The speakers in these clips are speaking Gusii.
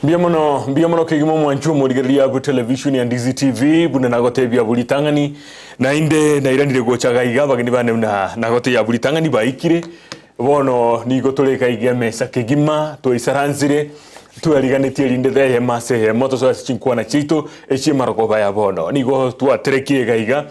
Mbuya mono, mbuya mono kegima omwanchi omorigereria bwe television ya Ndizi TV buna nagotebia abwo ritang'ani naende nairanire gocha gaiga abageni bane buna nagotebia abwo ritang'ani baikire bono nigo tore gaiga emesa kegima twaisaransire tweriganetie erinde eyemo ase eyemo tosoe ase chinkwana chiaito echi'emarogoba ya bono nigo twaterekie gaiga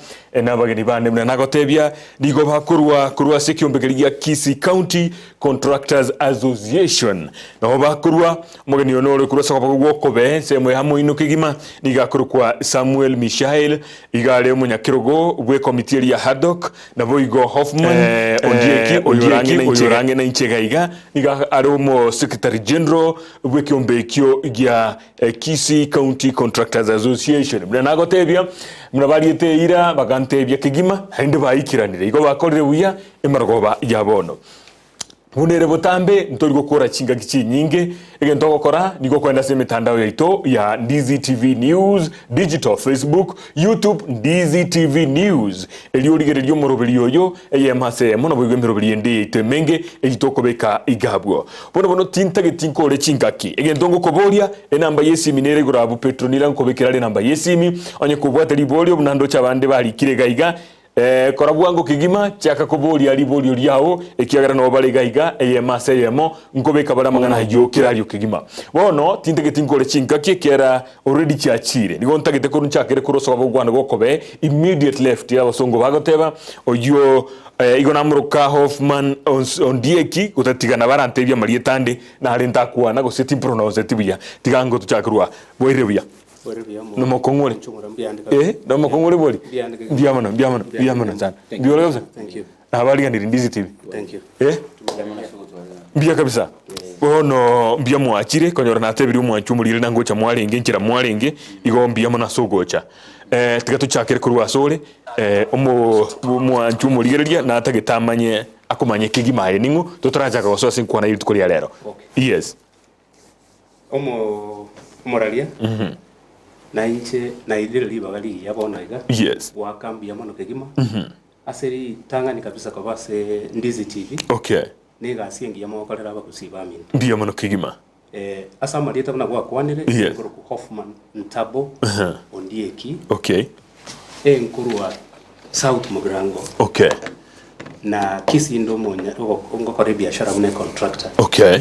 na abageni bane buna nagotebia nigo bakorwa korwa ase ekiombe keria gia Kisii County Contractors Association. Nabo bakorua, omogeni one ore korwa ase okoboko gw'okobee ensemo ya moino kegima, nigo akorokwa Samuel Mishael, iga are omonyakerogo bw'ekomiti eria ya Haddock, naboigo Hoffman Ondieki, oyore ang'e nainche iga iga, nigo are omo Secretary General bw'ekiombe ekio gia Kisii County Contractors Association. Buna nagotebia, buna bariete eira bagantebia kegima, naende baikiranire. Igo bakorire buya Emarogoba ya bono. Buna ere botambe, ntori gokora chingaki chinyinge. Egento ogokora nigo okoenda ase emetandao yaito ya Ndizi TV News Digital, Facebook, YouTube, Ndizi TV News, erio origererie omoroberio oyo eyemo ase eyemo naboigo emeroberio ende yaito emenge eyio tokobeka iga abwo. Bono bono tintageti nkore chingaki. Egento ngokoboria, enamba y'esimi nere igoro abwo Petro nira nkobekera are enamba y'esimi, onye kobwate riborio buna ndoche abande barikire iga iga, Ee, kora bwango kegima, chaka koboria riborio riao, ekiagera nabo bare iga iga, eyemo ase eyemo, nkobeka bare amang'ana ayio kerario kegima. Bono tintageti nkore chingaki ekiagera already chiachire. Nigo ntagete korwa nchakere korwa ase okoba gokwana gokobee, immediate left abasongo bagoteba, oyio eh, igo namoroka Hoffman Ondieki, gotatiga nabo arantebie amarieta ande nare ntakwana gose timpronounce buya. Tiga ngo tochake korwa bwairire buya. Nomokong'u ore? Eh, nomokong'u ore bori? Mbuya mono, mbuya mono, mbuya mono sana. Mbuya ore kabisa? Nabariganirie Ndizi TV. Eh? Mbuya kabisa. Bono mbuya mwachire konyora natebirie omwanchi omorire na ngocha mwarenge enchera mwarenge igo mbuya mono ase ogocha. Eh, tiga tochakere korwa ase ore eh, omo omwanchi omorigereria natagete amanye akomanye kegima aye ning'o totarachaka gosoa ase enkwana ye rituko ria rero. Yes. Omo omoraria, na inche nairire ribaga rigiya bono iga, Yes. goaka mbuya mono kegima, ase ritang'ani kabisa koba ase Ndizi TV, Okay. na egasi engiya mogokorera abagusii baminto. Mbuya mono kegima. Eh, ase amarieta buna gwakwanire, Yes. nkorokwa Hoffman Ntabo Ondieki, Okay. enkorwa South Mugirango, Okay. na Kisii inde omonya ogo- ngokora ebiashara buna econtractor. Okay.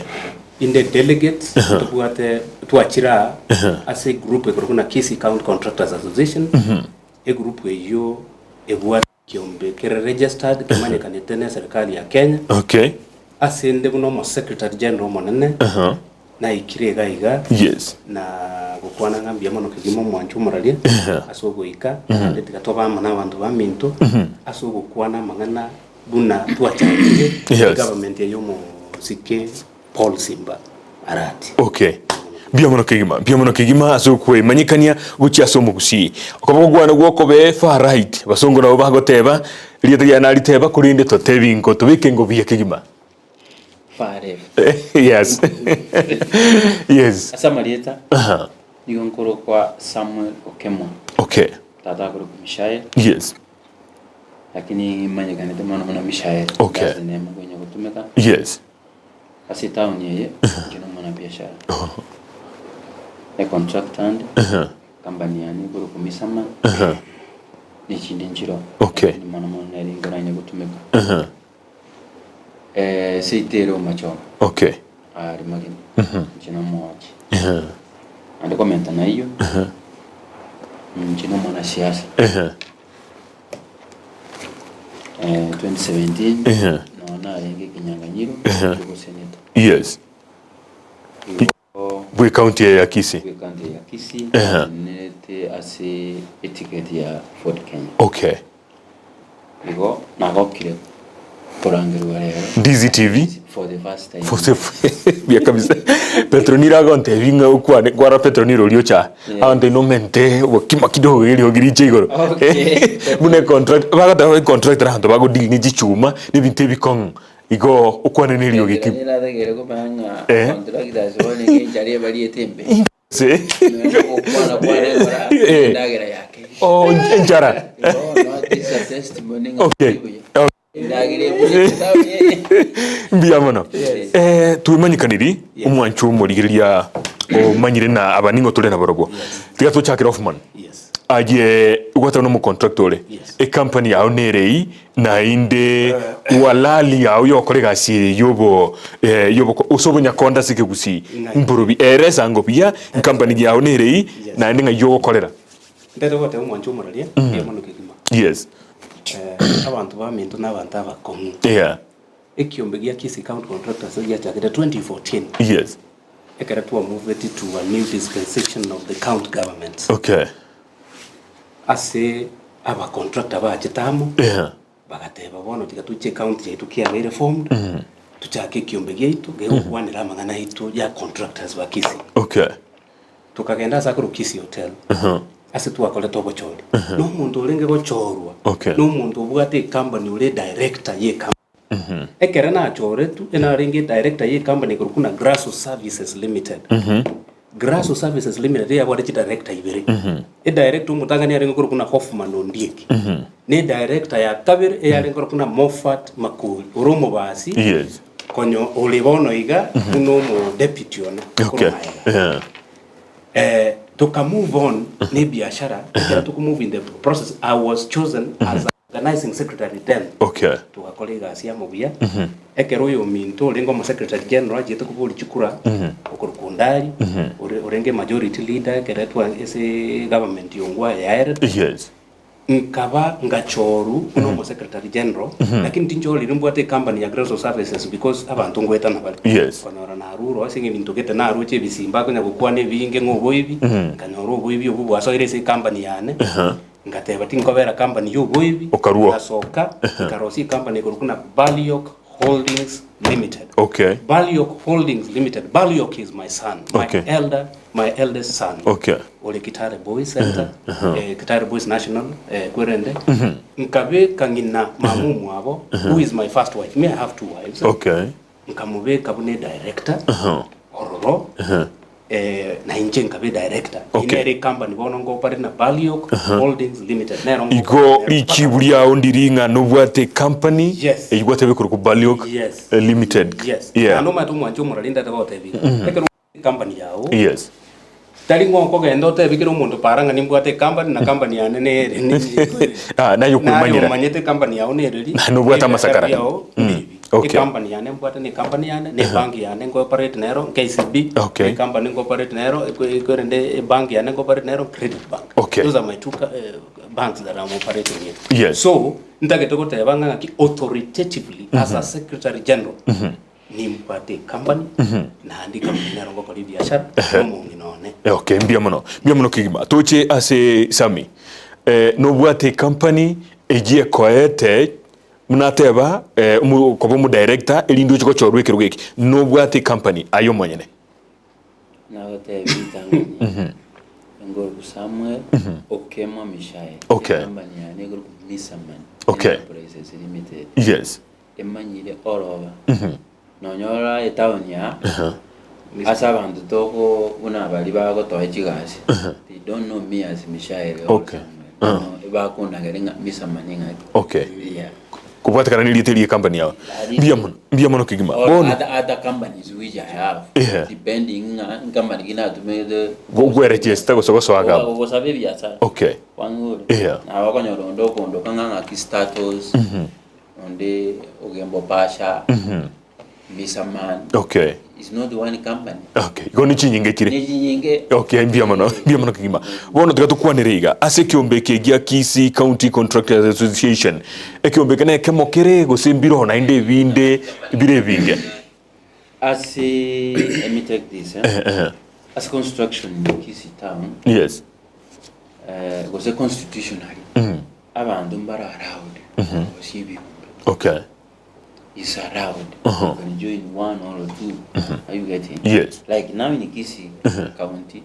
Inde delegate tobwate twachire aa ase egroup ekorokwa buna Kisii County Contractors Association, egroup eyio ebwate ekiombe kere registered kemanyekanete ne eserikali ya Kenya, Okay. ase inde buna omo secretary general omonene, Naikire iga iga Yes. na gokwana ng'a mbuya mono kegima omwancho omoraria ase ogoika, naende tiga tobe amo nabanto baminto ase ogokwana amang'ana buna twachakire Yes. egovernment eye omosike Paul Simba Arati. Okay. Mbuya mono kegima, mbuya mono kegima ase okwemanyekania gochia ase omogusii. Okoboko kwane gwokobe far right, abasongo nabo bagoteba, rieta riane nariteba korende totebi nko tobeke ngo buya kegima. Far left. yes. yes. Ase amarieta Aha. nigo nkorokwa Samuel Okemwa, Okay. tata akorokwa Mishael, Yes. lakini manyekanete mono buna Mishael. Okay. That's the name nkonya gotumeka. Yes. Ase etown eye, inche nomwanabiashara. Econtractor ande, company yane ekorokwa Misaman, nechinde nchiroo. Okay. Lakini mono mono nere nkoranya gotumeka. Eh, seito ere omachoma Okay. are magena inche nomoachi naende komenta na eyio inche nomwanasiasa eh, 2017 nonya narenge ekenyang'anyiro kioboseneta Yes. igo Bwe county eye ya Kisii. bwe county ya Kisii Ehe. ntenenerete ase eticket ya Ford Kenya Okay. Igo nagokire korangerwa rero. Ndizi TV. For the first time. For the buya kabisa. Petronila agontebia ng'a okwane kwara Petronila oria ocha. Yeah. Agontebia nomente obokima kidogo eriogi riche igoro. Okay. Buna econtract bagoteba econtractor abanto bagodeal ne chichuma na ebinto ebikong'u. Igo okwane na eriogi ki. Petronila atagere komanya ng'a Eh. contractors bono nigo enchara ebariete embe. Se. Ogokwana kwane nkora Eh. endagera yake. Oh, enchara. Igo no this a testimony ng'a Okay. buya. Endagera ebure etaoni eye. Mbuya mono. Yes. Eh, twemanyekaniri omwancho omorigereria. omanyire na aba ning'o tore nabarobwo. Tiga tochakere Hoffman. Yes. Aye gwateba nomocontractor ore, Yes. ecompany yao nere eyio naende walali yao yokora egasi eye yobo eh, yoboko ase obonyakonda ase ekegusii Ng'ai. mborobi eresa ango buya ecompany yao nere eyio Yes. naende ng'ai ogokorera. Ntete goteba omwancho omoraria, mbuya mono kegima. Yes. Eh, abanto baminto na abanto abakong'u. Yeah. Ekiombe gia Kisii County Contractors giachakete 2014 Yes. ekero twamoveti to a new dispensation of the county governments. Okay. Ase abacontractor bachete amo, Yeah. bagateba bono tiga toche ecounty yaito kiabeire formed, tochake ekiombe giaito gegokwanera amang'ana aito ya contractors ba Kisii. Okay. Tokagenda ase akorokwa Kisii Hotel, ase twakorete obochori. Na omonto orenge gochorwa, Okay. na omonto obwate ecompany ore edirector ye ecompany. Ekere nachoretwe, enarenge edirector ye ecompany ekorokwa buna Grasso Services Limited. Grasso Services Limited eyabwate chidirector ibere. Edirector omotang'ani arenge korokwa buna Hoffman Ondieki, na edirector ya kabere eyarenge korokwa buna Moffat Makori, ore omobasi, Yes. Konya ore bono iga buna omo deputy one Okay. korwa magega. Yeah. Eh, toka move on ne ebiashara ekero toko move in the process I was chosen as organizing secretary then Okay. togakora egasi amo buya ekero oyo ominto orenge omo secretary general achiete koboria chikura okorokwa Ondari ore orenge majority leader ekero twa ase government yongwa yaerete Yes. Nkaba ngachorwu buna omo secretary general, lakini tinchoriri mbwate ecompany ya Grace of Services because abanto ngoetana bare. Yes. Nkonyora narure ase eng'encho gete naroche ebisimba akonya gokwana ebinge ng'a oboibi, nkanyora oboibi obwo bwasoire ase ecompany yane, ngateba tinkobera company ya oboibi, Okarua. ngasoka, nkarosia ecompany ekorokwa buna Baliok Holdings Limited. Okay. Baliok Holdings Limited. Baliok is my son, my Okay. elder, my eldest son. Okay. Ore Kitale Boys Center, eh, Kitale Boys National, eh, kwerende. Nkabeka ng'ina mama omwabo, who is my first wife. Me, I have two wives. Okay. Nkamobeka buna edirector, ororo, eh, na inche nkabe director. Okay. Inere ecompany bono ngopare na Baliok Holdings Limited. Nero Igo ngopare nero. richibu riao ndiri ng'a nobwate ecompany Yes. eyio gwatebire korwa Baliok Yes. eh, Limited. Yes. Yeah. Naende omanyete omwancho omorari ndete gotebia. Ekero ecompany yao, Yes. tari ng'a okogenda otebie kera omonto para ng'a nimbwate ecompany na company yane nere ne- Ah, naye Naye okwemanyera. omanyete ecompany yao nereri, Na nobwate amasakara. ebiashara biao nebi. Okay. Ecompany yane mbwate ne ecompany yane, ne ebank yane nko-operate nero, KCB, Okay. ecompany nko-operate nero, ekwerende ebank yane nko-operate nero, Credit Bank. Okay. Those are my two banks that I'm operating in. Yes. So, ntagete goteba ng'a ng'aki authoritatively as a secretary general, nimbwate ecompany, naende ecompany nero ngokora ebiashara, na omong'ina one. Okay, mbuya mono. Mbuya mono kegima. Toche ase Sammy. Eh, nobwate ecompany eyio ekoete Buna ateba, koba omodirector erinde oche gochorwa ekerogo eke, nobwate ecompany aye omonyene. Nagotebia ritang'ani, Engoroku Samuel, Okemwa Mishael, Okay. ecompany yane egoroku Misaman Okay. Enterprises Limited, Yes. emanyire oroba, Nonya ore etown aa, ase abanto toko buna baria bagotoa chigasi, they don't know me as Mishael or Okay. Samuel. No, ebakondangera ng'a Misamani ng'aki. Okay. Yeah. Kobwatekana nerieta eria ecompany yao. Mbuya mono, mbuya mono kegima. Or Bono other, other companies which I have. Yeah. Depending ng'a company ki natumete. gweregister gose gosoa agamo. Gosaba ebiasara. Okay. Kwang'ure. Yeah. Nabo okonyora onde okondoka ng'a ng'aki status. Onde Ogembo Pasha, Misaman. Okay. It's not one company. Okay. Igo ni chinyinge chire. Ni chinyinge. Okay, mbuya mono, mbuya mono kegima. Bono tiga tokwanere iga ase ekiombe eke gia Kisii County Contractors Association. Ekiombe eke nekemo kere gose mbiroo naende ebinde bire ebinge. Ase let me take this eh. Ase construction in Kisii town. Yes. Eh, gose constitutionally. Abanto mbare allowed korosia ebiombe. Okay. Is allowed. You can join one or two. Are you getting? Yes. Like now in Kisii County,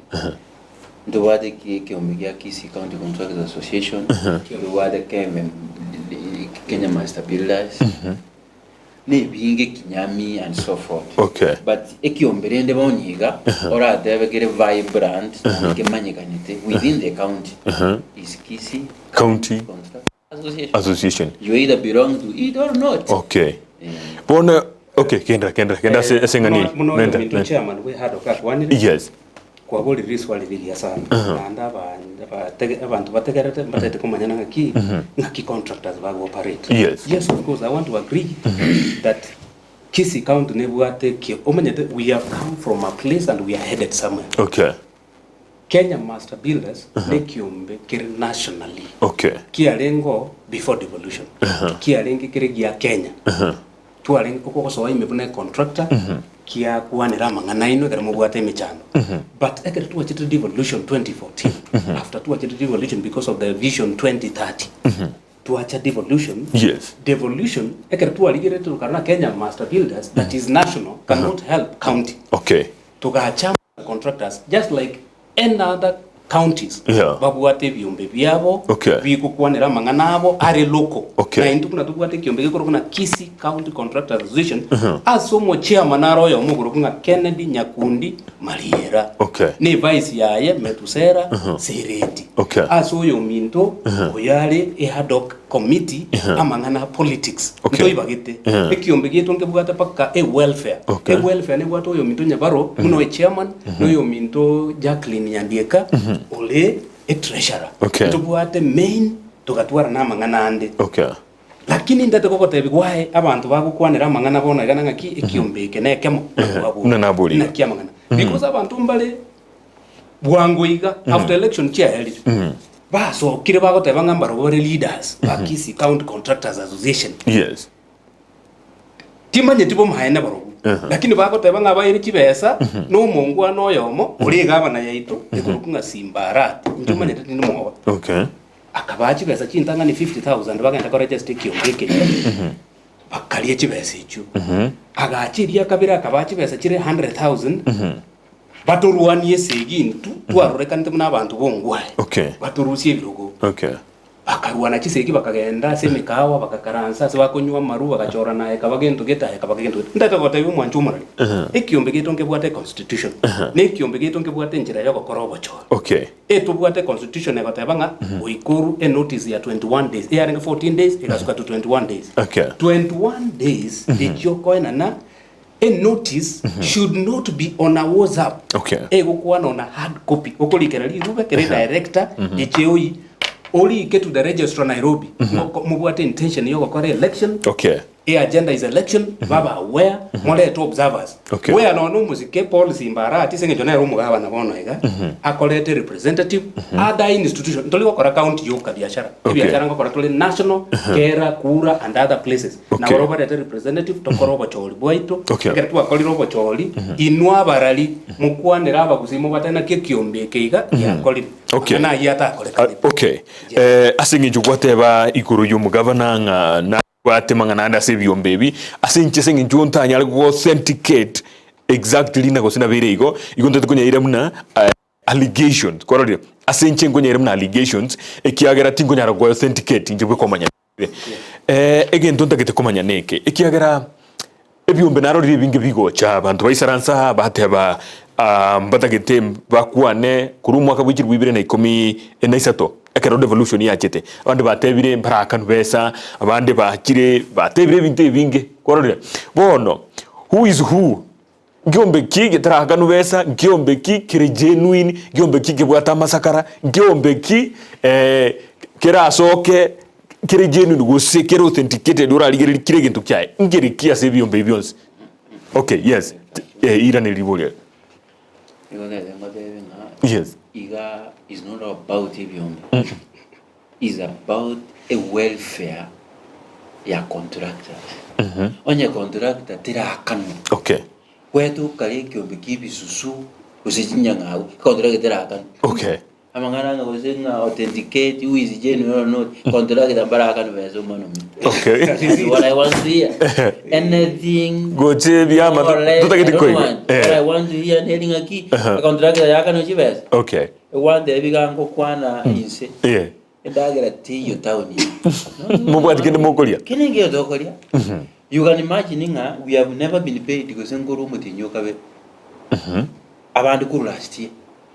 ntobwate ekiombe gia Kisii County Contractors Association, ntobwate KMM, Kenya Master Builders, nebinge Kinyami and so forth. Okay. But ekiombe rende bono iga, oratebe kere vibrant, naende kemanyekanete within the county, is Kisii County Contractors Association. Association. You either belong to it or not. Okay. Bono okay, kenda kenda kenda ase ase ng'ani. Muno Nenda, ominto nenda. chairman bwe hard work akwanire. Yes. Kwaborire riswali rigiya sana, naende abatege abanto bategerete mbatagete komanya ng'aki ng'aki contractors bago operate. Yes. Yes of course I want to agree that Kisii county nebwate eki omanyete we have come from a place and we are headed somewhere. Okay. Kenya Master Builders nekiombe kere nationally. Okay. Kiarenge oo before devolution. Kiarenge kere gia Kenya. Twarenge ogosoa ime buna econtractor kiakwanera amang'ana aino ekero mobwate emechando. But ekero twachete devolution 2014, after twachete devolution because of the vision 2030, twacha devolution, Yes. devolution ekero twarigerete tokarora Kenya Master Builders that is national cannot help county. Okay. Togacha contractors just like any other counties Yeah. babwate ebiombe biabo Okay. bigokwanera amang'ana abo are local Okay. na intwe buna tobwate ekiombe gekorokwa ng'a Kisii County Contractors Association ase omochairman are oyomo okorokwa ng'a Kennedy Nyakundi Mariera Okay. ne vice yaye Metusera Sereti Okay. ase oyominto oyo are e ad hoc committee amang'ana a politics Okay. ntoibagete ekiombe giaito nkebwate mpaka e welfare Okay. e welfare nebwate oyominto Nyabaro buna oye chairman na oyominto Jacqueline Nyandieka ore e treasurer Okay. ntobwate main togatwara na amang'ana ande Okay. lakini ndete gogotebi gwaye abanto bagokwanera amang'ana bono iga na ng'aki ekiombe eke nekemo Buna naborire. naki amang'ana because abanto mbare Bwango iga after election chiaerire basokire bagoteba ng'a mbarobwo bare leaders ba Kisii County Contractors Association. Yes. Timanyeti bomaene barobwo lakini bagoteba ng'a baire chibesa na omongwana oyomo ore egavana yaito ekorokwa ng'a Simba Arati inche omanyete tindi mwoba. Okay. Akabaa chibesa chintang'ani 50,000 bagenda koregister ekiombe ekeyia bakaria chibesa echio. Agacha eria kabere akabaa chibesa chire 100,000 Batorwanie esegi intwe twarorekanete buna abanto b'ongwae, Okay. batorusie ebirogo. Okay. Bakarwana chisegi bakagenda ase emekawa, bagakaransa ase bakonywa amaru, bagachorana aye kaba gento gete, aye kaba gento gete. Ntagete gotebia omwancho omorari, ekiombe giaito nkebwate econstitution, na ekiombe giaito nkebwate enchera yogokora obochori. Okay. Etobwate econstitution egoteba ng'a goika oru enotice ya 21 days, eyarenge 14 days egasuka to 21 days. Okay. 21 days echio okoenana A notice should not be on a WhatsApp. Okay. Egokwana on a hard copy. Okorikera rirube kere director echeoi orike to the registrar Nairobi. Moko- Mobwate intention yogokora election. Okay. E agenda is election, baba aware, morete observers. Okay. Where nono omosike Paul Simba Arati ase eng'encho nere omogabana bono iga, akorete representative, other institution, ntori gokora county yoka biashara. Okay. Ebiashara ngokora tore national, Kera, Kura and other places. Okay. Nabo barete representative tokore obochori bwaito. Okay. Ekero twakorire obochori, inwe abarari mokwanere abagusii mobate naki ekiombe eke iga giakorire. Okay. Amang'ana ayio atakorekanete. Ah, okay. Eh, ase eng'encho gwateba igoro y'omogavana ng'a nabwate mang'ana ande ase ebiombe ebi, ase inche ase eng'encho ntanyare go authenticate exactly na gose nabeire igo, igo ntete konyaira buna eh, allegations, kwarorire? Ase inche nkonyaira buna allegations, ekiagera tinkonyara go authenticate inche bweka omonyene. Eh, egento ntagete komanya neke, ekiagera ebiombe narorire ebinge bigocha, abanto baisaransa aa bateba ah, mbatagete bakwane korwa omwaka bwa chilifu ibere na ikomi na isato, ekero devolution yachete, abande batebire mbarakanwe besa, abande bachire batebire ebinto ebinge, kwarorire? Bono, who is who? Nkiombe ki getarakanwe besa, nkiombe ki kere genuine, nkiombe ki kebwate amasakara, nkiombe ki eh, kerasoke kere genuine gose kere authenticated orarigererie kire egento kiaye, nkere ki ase ebiombe ebi bionsi? Okay, yes, eh, irane riborio eri. Nigo ntagete ngotebe ng'a Yes. iga is not about ebiombe, is about a welfare ya contractors. Onye contractor terakanwa, Okay. gwetoka ekiombe kia ebisusu gose chinyang'au, contractor terakanwa. Okay. Amang'ana ng'a gose ng'a authenticate who is genuine or not, contractor mbarakanwe besa omwana ominto. Okay. That's what I want to hear. Anything Goche ebiama more or less, I totageti don't koigwa. want. What I Eh. want to hear neri ng'aki, contractor yakanwa chibesa. Okay. Egwantebia iga ngokwana inse, Eh. endagera teiyo town eye. Mobwati kende mokoria? Kende nkeiyo tokoria. You can imagine ng'a we have never been paid gose nkorwa omotienyi o kabere. Abande korwa last year,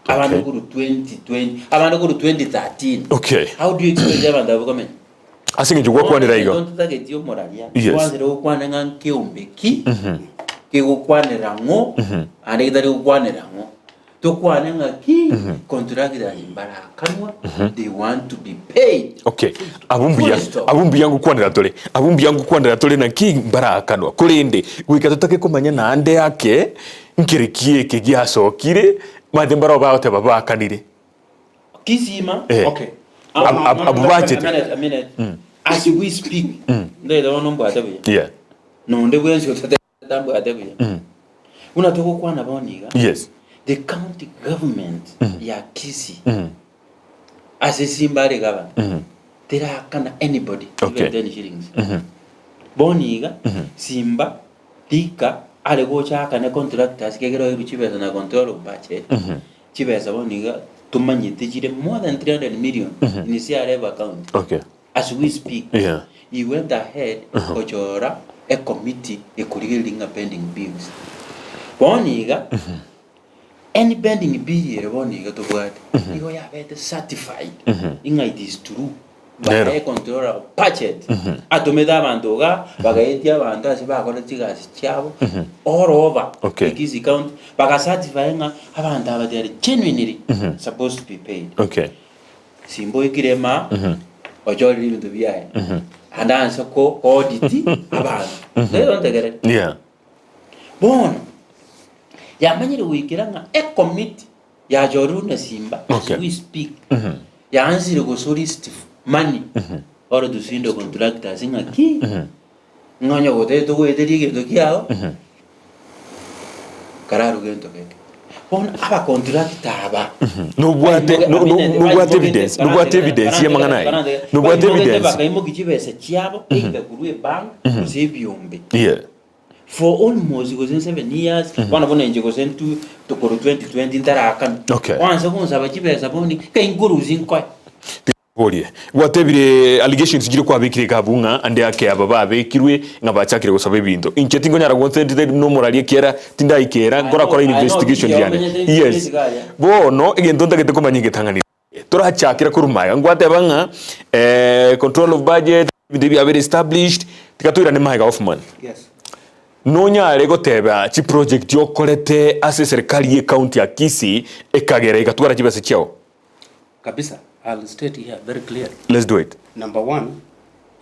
abande Okay. korwa 2020, abande korwa 2013. Okay. How do you expect abanto abwo komenya? Ase eng'encho gwakwanera igo. Bono ntotageti omoraria, Yes. twanchire gokwana ng'a nkeombe ki, kegokwanera ng'o, naende getari gokwanera ng'o. Tokwane ng'aki contractors mbarakanwa, they want to be paid. Okay, abwo mbuya, Full stop. abwo mbuya ngokwanera tore, abwo mbuya ngokwanera tore naki mbarakanwa, korende goika totake komanya naende ake nkere ki eke giasokire, omanyete mbarabwo bagoteba baakanire. Kisima. Eh. Okay. Ab- ab- abwo bachete. A minute, a minute. As we speak, ndoete bono mbwate buya. Yeah. Nonde bwensi otate tambwate buya. Buna togokwana bono iga, Yes. the county government ya Kisii ase Simba are governor, terakana anybody Okay. even 10 shillings. Bono iga, Simba rika are gocha akane contractors kegera oirwe chibesa na control of budget, chibesa bono iga tomanyete chire more than 300 million in CRF account. Okay. As we speak, Yeah. he went ahead gochora ecommittee ekorigereria ng'a pending bills. Bono iga, any pending bill ere bono iga tobwate, igo yabete certified ng'a it is true. Nero. By controller of budget. Atomete abanto iga, bagaetia abanto ase bakorete chigasi chiabo, all over Okay. the Kisii County, bagacertify ng'a abanto aba they are genuinely supposed to be paid. Okay. Simboikire ema, ochorire ebinto biaye, ande anse ko audit abanto. Rero ntegerere. Yeah. Bono, yamanyire goikera ng'a ecommittee yachorirwe na Simba as Okay. we speak, yaansire gosolicit money ore tusinde contractors ng'aki, ng'a onye gotebete togoeteria egento kiao, kararuge gento geke. Bono abacontractor aba, Nobwate no- no- nobwate evidence, nobwate evidence y'amang'ana aya. Nobwate evidence. Bakaimokia chibesa chiabo either korwa ebank gose ebiombe. Yeah. For almost gose 7 years, bono buna inche gose ntu korwa 2020 ntarakana. Okay. Oanse gonsaba chibesa bono, kai nkorusia nkoe. Borie, gwatebire allegations chire kwabekire iga abwo ng'a ande ake aba babekirwe ng'a bachakire gosaba ebinto. Inche tingonyara gontentete nomoraria ekiagera tindaikera nkorakora investigation yane. Yes. Bono egento ntagete komanya egetang'ani torachakera korwa magega ngwateba ng'a control of budget ebinto ebi biabeire established tiga toirane magega Hoffman. Yes. Nonyare goteba chiproject okorete ase eserikari ye county ya Kisii ekagera egatwara chibesa chiao? Kabisa, I'll state here very clearly. Let's do it. Number one,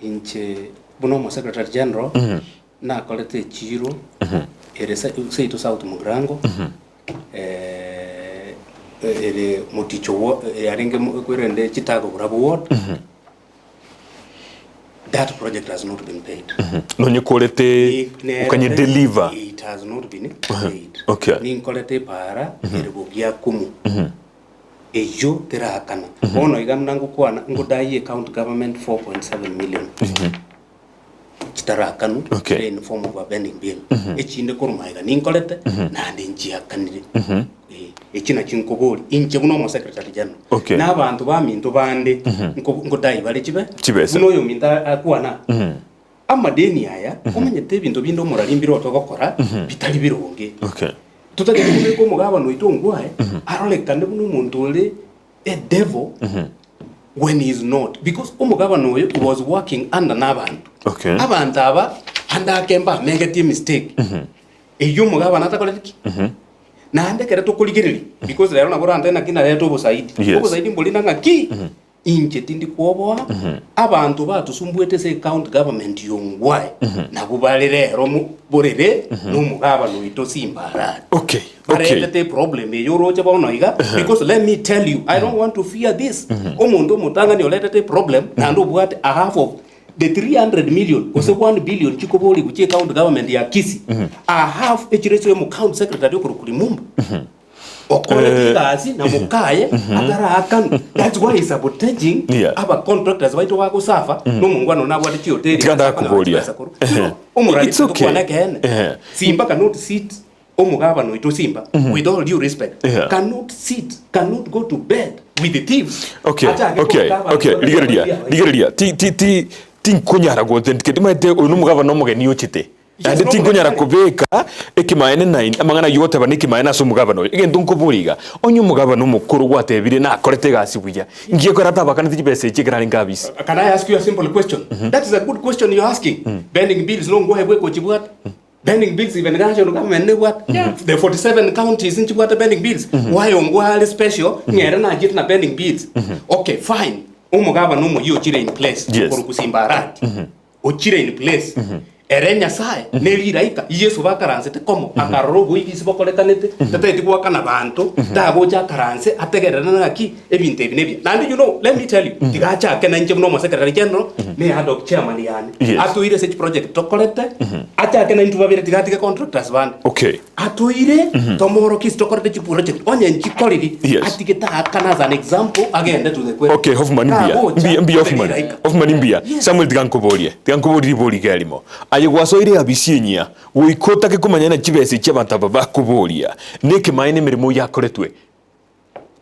inche buna omo secretary general nakorete echiro ere seito South Mugirango eh, ere moticho wo yarenge kwerende chitago borabu ward that project has not been paid. Nonyekorete okanye deliver. It has not been paid. Okay. Ninkorete epara ere bogiakumu. Eyio terakana. Bono iga buna ngokwana, ngodai ecounty government 4.7 million chitarakanwa Okay. chire in form of a pending bill. Echinde korwa magega ninkorete, naende nchiakanire. Eh, echi nachio nkoboria inche buna omo secretary general. Okay. Na abanto baminto bande, nko- nkodai bare chibe, Chibesa. buna oyominto a- akwana aa, amadeni aya, omanyete ebinto binde omorari mbire otogokora, bitari bironge. Okay. Totagete kobeka omogabane oito ongwae arorekane buna omonto ore a devil when he is not because omogabane oyo he was working under nabanto. Okay. Abanto aba ande ake mbamegetie emistake eyio omogabane atakoreti ki? Naende ekero tokorigereria because rero nabo orantebe naki narete obosaidi. Yes. Obosaidi mbori na ng'aki? Inche tindi kwoboa, abanto batusumbuete ase ecounty government y'Ongwae nabwo bare rero mo borere nomogabane oito Simba Arati. Okay, okay. Baretete eproblem eye oroche bono iga because let me tell you I don't want to fear this. Omonto omotang'ani oretete eproblem naende obwate a half of the 300 million gose 1 billion chikoborigwa chia ecounty government ya Kisii a half echire ase omo county secretary okorokwa Limumba. Okorete egasi na mokaye ataraakanwa. That's why he's sabotaging Yeah. aba contractors baito bagosafa nomongwana one nabwate chihoteli Tiga ndakoboria. Chibesa korwa. Omorari It's okay. tokwana ekeene. Ehe. Simba cannot sit omogabana oito Simba with all due respect Yeah. cannot sit cannot go to bed with the thieves. Okay, Achake okay, kogabana okay. kore Rigereria, abaibori abaito. rigereria. Ti ti ti tinkonyara goauthenticate. Omanyete oyo nomogabana omogeni ochete. Naende tinkonyara kobeka ekimaene nain amang'ana ayio goteba nekimaene ase omogabana oyo. Egento nkoboria iga, onye omogabana omokoro gwatebire nakorete egasi buya, nki ekero atabakaneti chibesa echi ekero arenge abisi? Can I ask you a simple question? That is a good question you're asking. Bending bills no ngwae bweka ochibwate. Pending bills even national government nebwate the 47 counties nchibwate pending bills why ongware special ng'ere nachete na pending bills okay fine omogabana omoyia ochire in place Yes. korwa Simba Arati ochire in place ere Nyasaye ne riraika Yeso bakaransete komo akarora oboibisi bokorekanete tatageti goakana banto tagocha akaranse ategerere naki ebinto ebi nebiya naende you know let me tell you tiga achake nainche buna omosekretary general ne ad hoc chairman yane Yes. atoire ase chiproject tokorete achake naintwe babere tiga atige contractors bande Okay. atoire tomorokie ase tokorete chiproject onye nchikoriri Yes. atige taakana as an example agende to the kwe Okay, Hoffman mbuya. Tagocha, Mbuya mbuya abe Hoffman. riraika. Hoffman mbuya. Yes. Samuel tiga nkoborie. Tiga nkoborie ribori iga erimo. Aye gwasoire eabisi enyia, goika otake komanya ng'a chibesa echi abanto aba bakoboria, nekemaene emeremo yakoretwe.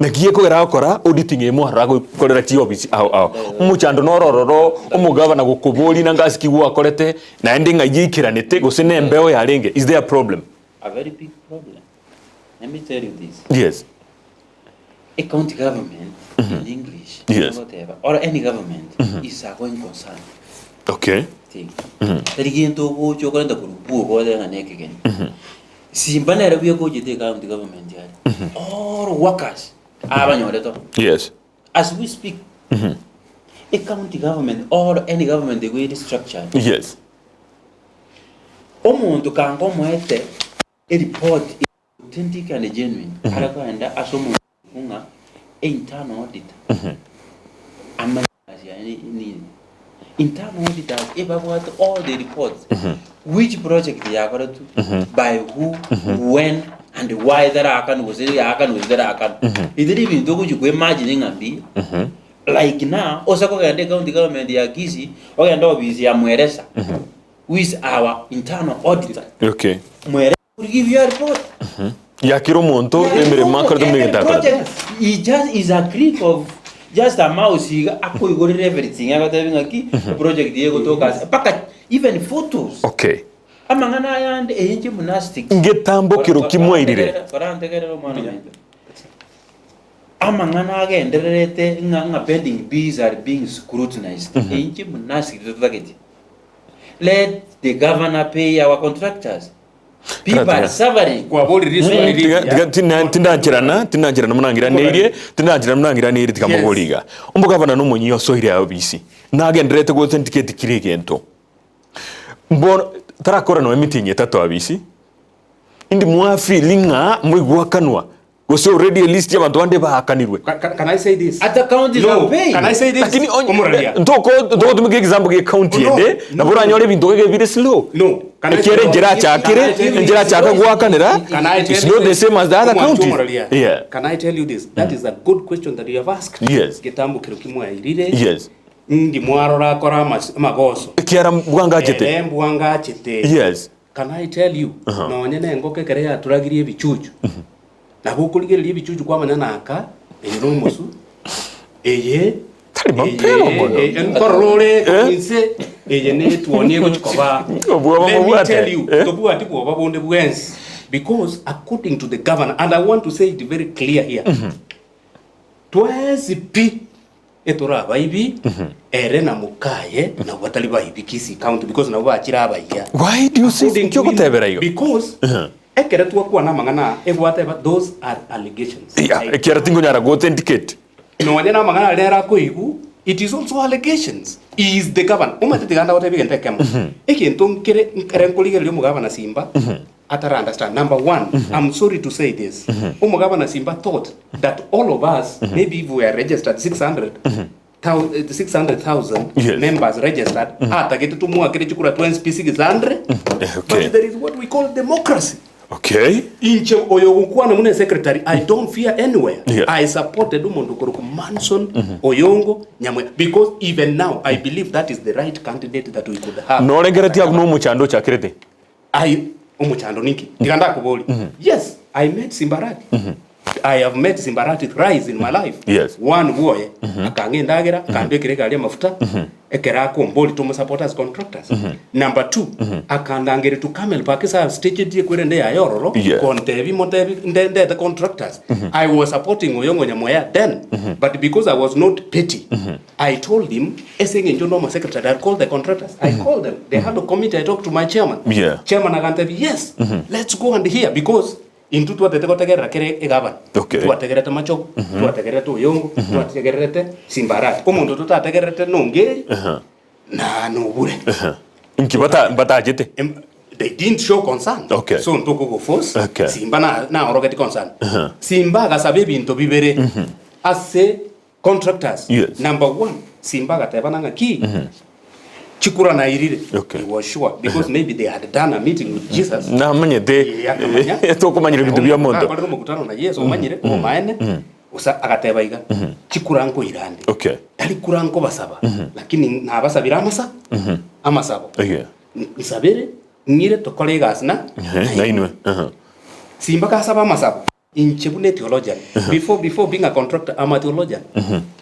Naki gekogera agokora auditing eye mwarora agokorera chiofisi ao ao. Omochando noro ororo, omogabana gokoboria nanga ase ki gwakorete, naende ng'ai yaikeranete gose na embeo yarenge, is there a problem? A very big problem. Let me tell you this. Yes. A county government in English, Yes. whatever, or any government is a going concern Okay. thing. Tari gento ogocha okorenta korwa bwogo otebe ng'a nekegeni. Simba nere buya gochete county government yare. All workers abanyorete oo. Yes. As we speak, a county government or any government the way it is structured, Yes. omonto kanga omoete ereport authentic and genuine are kogenda ase omonto ng'a internal auditor amanye egasi yaye nini. Internal auditors ebabwate all the reports which project yakoretwe by who when and why terakanwa gose yaakanwa gose terakanwa. Ebi nebinto ogochi ko imagine ng'a mbuya like now ose kogenda ecounty government ya Kisii ogende ofisi ya Mweresa who is our internal auditor Okay. Mweresa will give you a report. Ya kera omonto emeremo akorete Every buna egento akorete. project, he just is a click of just a mouse iga akoigorera everything agotebi ng'aki project eye egotoka ase mpaka even photos Okay. amang'ana ayande eye gymnastics Ngetambo kero ki mwairire. Korantegerera omwana ominto amang'ana agendererete ng'a ng'a pending bills are being scrutinized eye gymnastics totageti let the governor pay our contractors People are suffering. Kwaborire riswali Tiga- riria. tiga- tina- tindancherana tindancherana buna ngiraneirie tindancherana buna ngiraneirie tiga Yes. mobori iga omogabana nomonyi osoire abisi nagendererete go authenticate kira egento mbono tarakora nonya emitinyi etato abisi indi mwafeel ng'a moigwakanwa Gose already a list y'abanto bande baakanirwe. Can, can, can I say this? Ata counties No. are paying. Can I say this? Lakini onye Omoraria. ntoko ntogotumeka example ge county No, ende no. nabo oranyore ebinto iga ebire slow. No. Can I Ekiagera enchera achakire, Can I tell you enchera this? achaka goakanera, Can I tell it's you not the this? same as the other Omwancho counties. Omoraria, Yeah. Can I tell you this? That is a good question that you have asked. Yes. Getambo kero kimwairire. Yes. Ndi mwarora akora amas- amagoso. Ekiara mbwangachete. Ere mbwangachete. Yes. Can I tell you? Nonye na engoko ekero yaturagirie ebichuchu. Nabo okorigereria ebichuchu kwamanya naka, eye nomosu, eye Tari mapema mono. nkorora ore Eh? inse, eye netuoni egochi koba. Obwoba Let me mobwate. tell you, Eh? tobwati bwoba bonde bwensi because according to the governor, and I want to say it very clear here, twensi pi etore abaibi, ere na mokaye nabo batari baibi Kisii County because nabo bachire abayia. Why do you say According nki to him, ogotebera igo? Because ekere twakwana amang'ana aya, egwateba those are allegations. Yeah, Like, ekiara tingonyara go authenticate. nonye na amang'ana aria ere akoigwa, it is also allegations. He is the governor. Omanyete tiga ndagotebia egento ekemo. Egento nkere nkere nkorigereria omogabana Simba, atara understand. Number one, I'm sorry to say this. Omogabana Simba thought that all of us, maybe if we are registered 600, 600,000 Yes. members registered, atagete tumwakere chikura twensi pi 600. Okay. But there is what we call democracy. Okay. Inche oyo ogokwana buna secretary, I don't fear anywhere. Yeah. I supported omonto okorokwa Manson Oyongo Nyamweya because even now I believe that is the right candidate that we could have. Norengeretie abwo nomochando ochakerete. Aye, omochando ninki? Tiga ndakoborie. Yes, I met Simbarati. I have met Simbarati thrice in my life. Yes. One bwoye akang'a endagera akambekera egari amafuta ekero akombori tomosupport as contractors. Number two akandangeria to Camel Park ase staged ekwerende yaye ororo Yeah. kontebi motebi nde ndete contractors. I was supporting Oyongo Nyamweya then but because I was not petty I told him ase eng'encho nde omosecretary I'll call the contractors. I called them. They had a committee I talked to my chairman. Yeah. Chairman agantebi yes let's go and hear because Intwe twatete gotegerera kera egavana, Okay. twategererete Machogu, twategererete Oyongo, twategererete Simbarati. Omonto totategererete nongeri na nobure. Inki bata batachete? Em- They didn't show concern. Okay. So ntokogoforce. Okay. Simba na naorogeti concern. Simba agasaba ebinto bibere ase Contractors, Yes. number one, Simba agatebana ng'a ki chikura nairire. Okay. He was sure because maybe they had done a meeting with Jesus. Namanyete Eh, akamanya. tokomanyire ebinto bia omonto. Akorire omokutano na Yesu omanyire omaene Usa agateba iga chikura nkoirande. Okay. Tari kura nkobasaba lakini nabasabire amasa amasabo. Yeah. Nsabere ng'ire tokore egasi na Nainwe. Aha. Simba kasaba amasabo. Inche buna etheologian, before before being a contractor, I'm a theologian.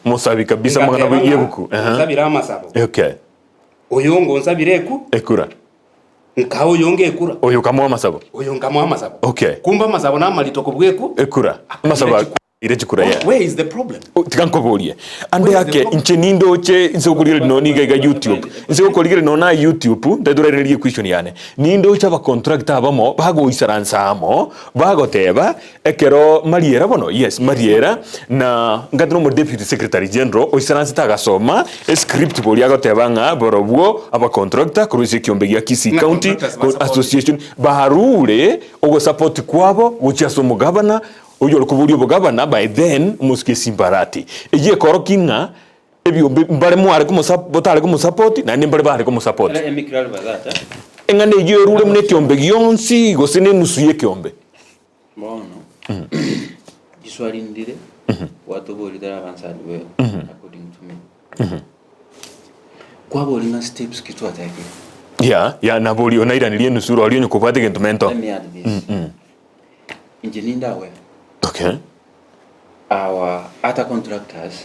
Mosabi kabisa amang'ana Ngateba ng'a yebuku. Aha. nsabire amasabo. Okay. Oyongo onsabire eku, Ekura. nkaa oyonge ekura. Oyo okamoa amasabo. Oyo nkamoa amasabo. Okay. Kumbe amasabo namarito kobua eku. Ekura. Amasabo Akure ire chikura yeah. Where is the problem? Oh, tiga nkoborie ande Where is the ake problem? inche nindoche inse gokorigereria nonya niga iga youtube inse gokorigereria nonya na youtube ntaitoraererie equestion yane nindoche abacontractor abamo bagoisaransa amo bagoteba ekero mariera bono yes mariera na ngati na omodeputy secretary general oisaransete agasoma escript boria agoteba ng'a borobwo abacontractor korwa ase ekiombe gia Kisii Ng'a County contractors ba support. Association barure ogosupport kwabo gochia ase omogabana Oyio ore koboria obogabana by then omosike Simbarati. Eyio ekorokia ng'a ebiombe mbare mware komosa botare komosapoti naende mbare bare komosapoti. Era emikirari batata. Eng'ana eyio erure buna ekiombe gionsi gose ne enusu y'ekiombe. Bono riswali ndire gwatoboria tari answered well according to me. Kwaboria ng'a steps ki twatekire. Yeah, yeah naboria onairanirie enusu roria onye kobwate egento mento. Let me add this. Inche ninde aware. Okay. Our other contractors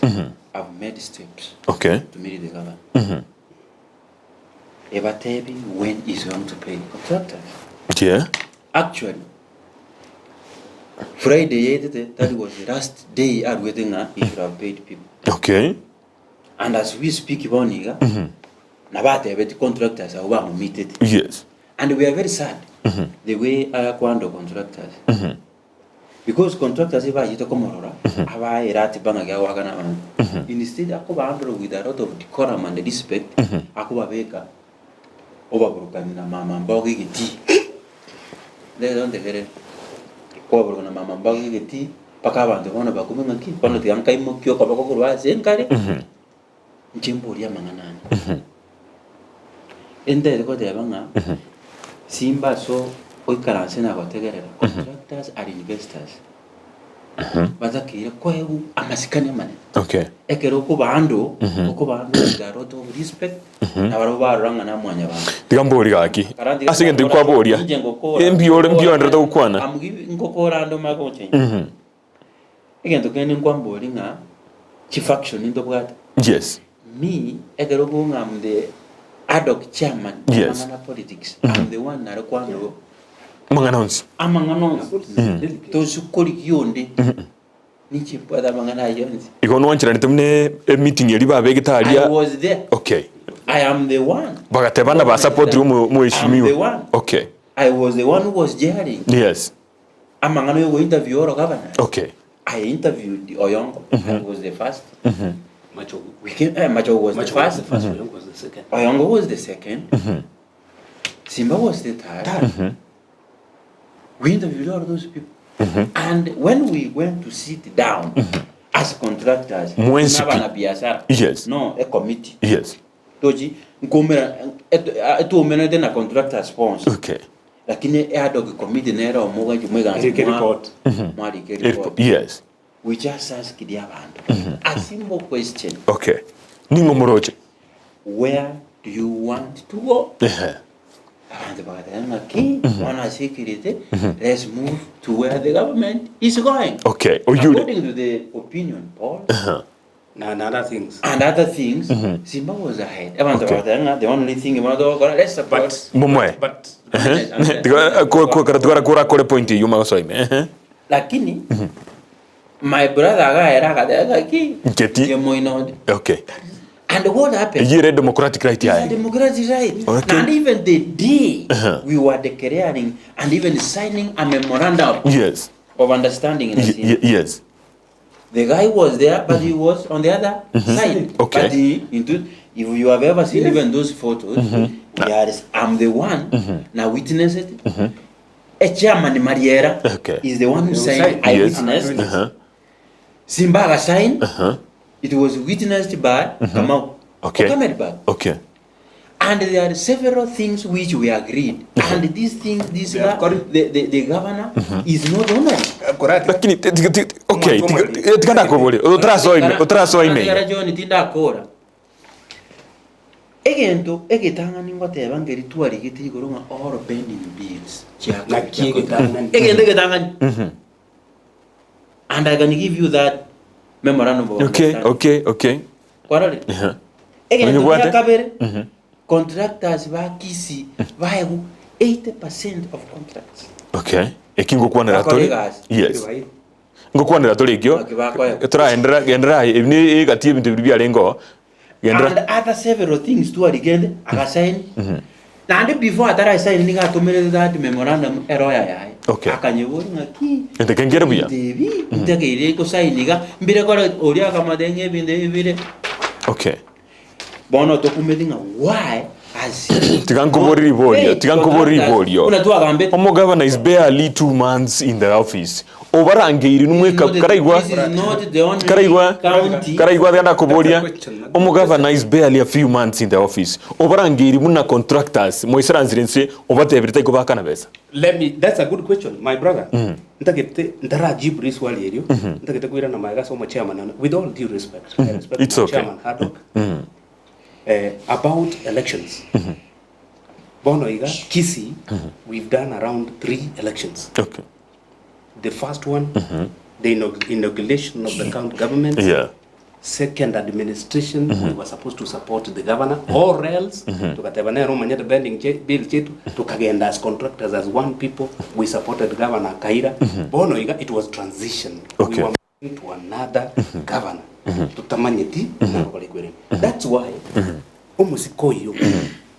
have made steps Okay. to meet the governor. Ebatebi when is going to pay contractors. Yeah. Actually, Friday yaetete that was the last day arwete ng'a he should have paid people. Okay. And as we speak bono iga, nabatebeti contractors abwo bamomitete. Yes. And we are very sad the way agakwanda contractors. Because contractors ebachete komorora, abae eratiba ng'aki agoakana abanto. Instead akobaandora with a lot of decorum and respect, akobabeka obaburukani na mama mbogo egetii. Rero ntegerere, okobaburukani na mama mbogo egetii, mpaka abanto bono bakumia ng'aki, bono tiga nkaimokia okoboko korwa ase nkare, Inche mborie amang'ana ane. Entete goteba ng'a simba ase oikaranse na gotegerera, contractors are investors. Batakeire koegwa amasikani amanene. Okay. Ekero okobaando, okobaando with a lot of respect, na barabwo barora ng'a namwanyabanto. Tiga mborie gaki. Ase egento ekio kwaboria, Inche ngokora. embio ore mbio oenderete gokwana. I'm giving- ngokora ande omanye gochenjia. Egento kende nkwamboria ng'a chifaction ntobwate. Yes. Me ekero okong'a am the ad-hoc chairman Yes. amang'ana politics am the one nare kwanderwa Amang'ana onsi. amang'ana onsi tosi korigia onde ninche mbwate amang'ana ayio onsi. Igo nwancheranete buna emeeting eria babegete I aria. was there. Okay. I am the one. Bagatebana basapotire omo I'm the omoeshimiwa. one. Okay. I was the one who was chairing. Yes. Amang'ana yogo interview oro governor. Okay. I interviewed Oyongo. I was the first. Machogu. We came, eh, Machogu was the Machogu was first. the first, Oyongo was the second. Oyongo was the second. Simba was the third. We interviewed all those people. And when we went to sit down as contractors, Mwensi pi. na biashara. Yes. No, a committee. Yes. Tochi, nkomera, etuomerete na contractor sponsor. Okay. Lakini eadogi committee nere omogachi mwegansi Erike report. mwarike report. Yes. We just asked abanto a simple question. Okay. Ning'o moroche? Where do you want to go? Ehe. Abanto bagateba ng'aki bono ase ekirete, let's move to where the government is going. Okay, oyure. According to the opinion poll Na and other things. and other things, Simba was ahead. Abanto Okay. bagateba ng'a the only thing bono togokora, let's support. Momoe. But Tiga kora kora kore point eywo magosoime. Ehe. Lakini my brother agaera agateba ng'aki Nketi. inche moino onde. Okay. And what happened? Eyio ere democratic right It's a yaye. democratic right. Okay. And even the day we were declaring and even signing a memorandum Yes. of understanding in Asin, Yes. the guy was there, but he was on the other side. Okay. But he, into, if you have ever seen even those photos, we are, I'm the one now witness it. A chairman Mariera Okay. is the one who signed. signed. I Yes. witnessed. Simbaga signed. It was witnessed by Kamau. Okay. Okamed Okay. And there are several things which we agreed. And these things, this They have the governor is not honoring. Correct. Lakini okay, Omwana tiga ndakoboria. Otarasoa otarasoa ime. Kara John tindakora. Egento egetang'ani ngoteba ngeri twarigete igoro ng'a all pending bills. Naki egetang'ani. Egento egetang'ani. And I can give you that memorandum of Okay, understanding. okay, okay. Kwarore? Uh-huh. Egento Onyebwate? gia kabere contractors ba Kisii baegwa 80% of contracts. Okay. Eki ngokwanera Bakore tore. egasi. Yes. Ngokwanera tore ekio. Naki bakoegwa. Turaendera gendera ebi ni egati ebinto biri biarenge Gendera. And other several things twarigende agasign. Naende before atarasign nigo atomerete that memorandum eroya yaye. Okay. Akanyebori ng'aki Ente kengere buya. ebinto ebi ntakeire gosign iga mbire kore oria akamate ng'a ebinto ebi bire. Okay. Bono tokumeti ng'a why has he Tiga nkobori riborio, tiga nkobori riborio. Buna twagambete. Omogavana is barely 2 months in the office. Obarangeiri numweka karaigwa This is not the only karaigwa county. karaigwa tiga ndakoboria. That's a question. Omogavana is barely a few months in the office. Obarangeiri muna contractors moisaranzire nse obatebire taiko bakana besa. Let me, that's a good question, my brother. Ntagete ntarajibu riswali erio. Ntagete kwirana maega somo chairman with all due respect. I respect It's my okay. chairman Haddock. About elections. Bono iga Kisii, we've done around 3 elections. Okay. The first one, the inauguration of the county government. Second administration, we were supposed to support the governor, or else tukateba nero manyete bending bill chetu tukagenda as contractors as one people. We supported Governor Kaira. Bono iga it was transition. We were moving to another governor. Tutamanyeti na kwere. That's why omusikoyo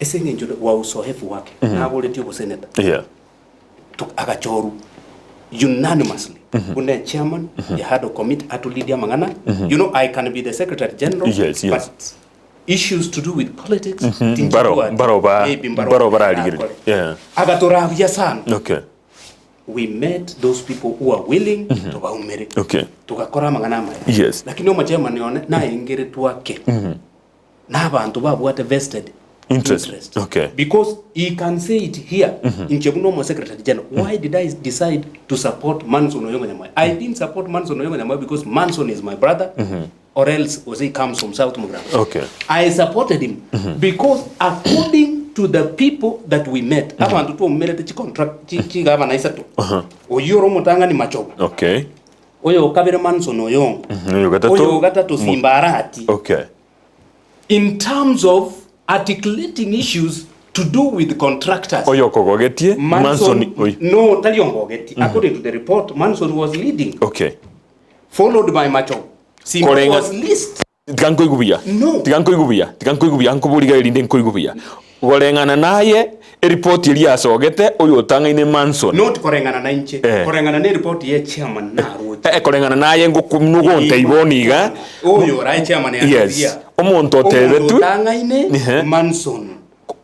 eseng'encho wa usoefu wake naboretie oboseneta Agachoru unanimously. Une chairman, you had a commit atulidia mangana. You know, I can be the secretary general, but issues to do with politics, Baro, baro ba, maybe mbaro baro bararigire. akore. Agatorabia sana. We met those people who are willing to baumere. Tugakora mangana amaya. Lakini omo chairman yone na ingere twake. Na abantu babwate vested Interest. interest. Because he can say it here in Chebunomo Secretary General. Why did I decide to support Manson Oyongo Nyamwaya? I didn't support Manson Oyongo Nyamwaya because Manson is my brother, or else Jose comes from South Mugirango. I supported him because according to the people that we met, abantu tuomerete chi contract chi chi governor isato. Oyoro mutanga ni machobo. Oyo kabere Manson Oyongo. Oyo gatatu. Oyo gatatu Simbarati. In terms of articulating issues to do with contractors. Oyo kogogetie Manson oyo. No, tali ongogeti. According to the report, Manson was leading. Followed by Macho. Simba Korenga. was least. Tiga nkoigubuya. No. Tiga nkoigubuya. Tiga nkoigubuya nkoboriga erinde nkoigubuya. Goreng'ana naye eripoti eria asogete oyo otang'aine Manson. Not koreng'ana na inche. Koreng'ana na report ye chairman na roche. Koreng'ana naye ngokunugonte iboni iga. Oyo rai chairman ya Yes. Omonto otebetu. Omonto otang'aine Manson.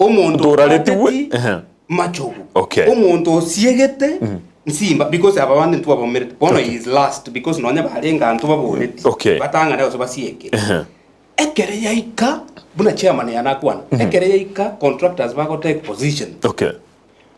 Omonto Otoraretiwe. otareti Machogu. Omonto osiegete Nsimba because aba bandi ntwabamerete. Bono is last because nonya barenga ntu baboreti. Batang'ana gose basieke. Ekere yaika buna chairman yanakwana. Ekere yaika contractors bago take position.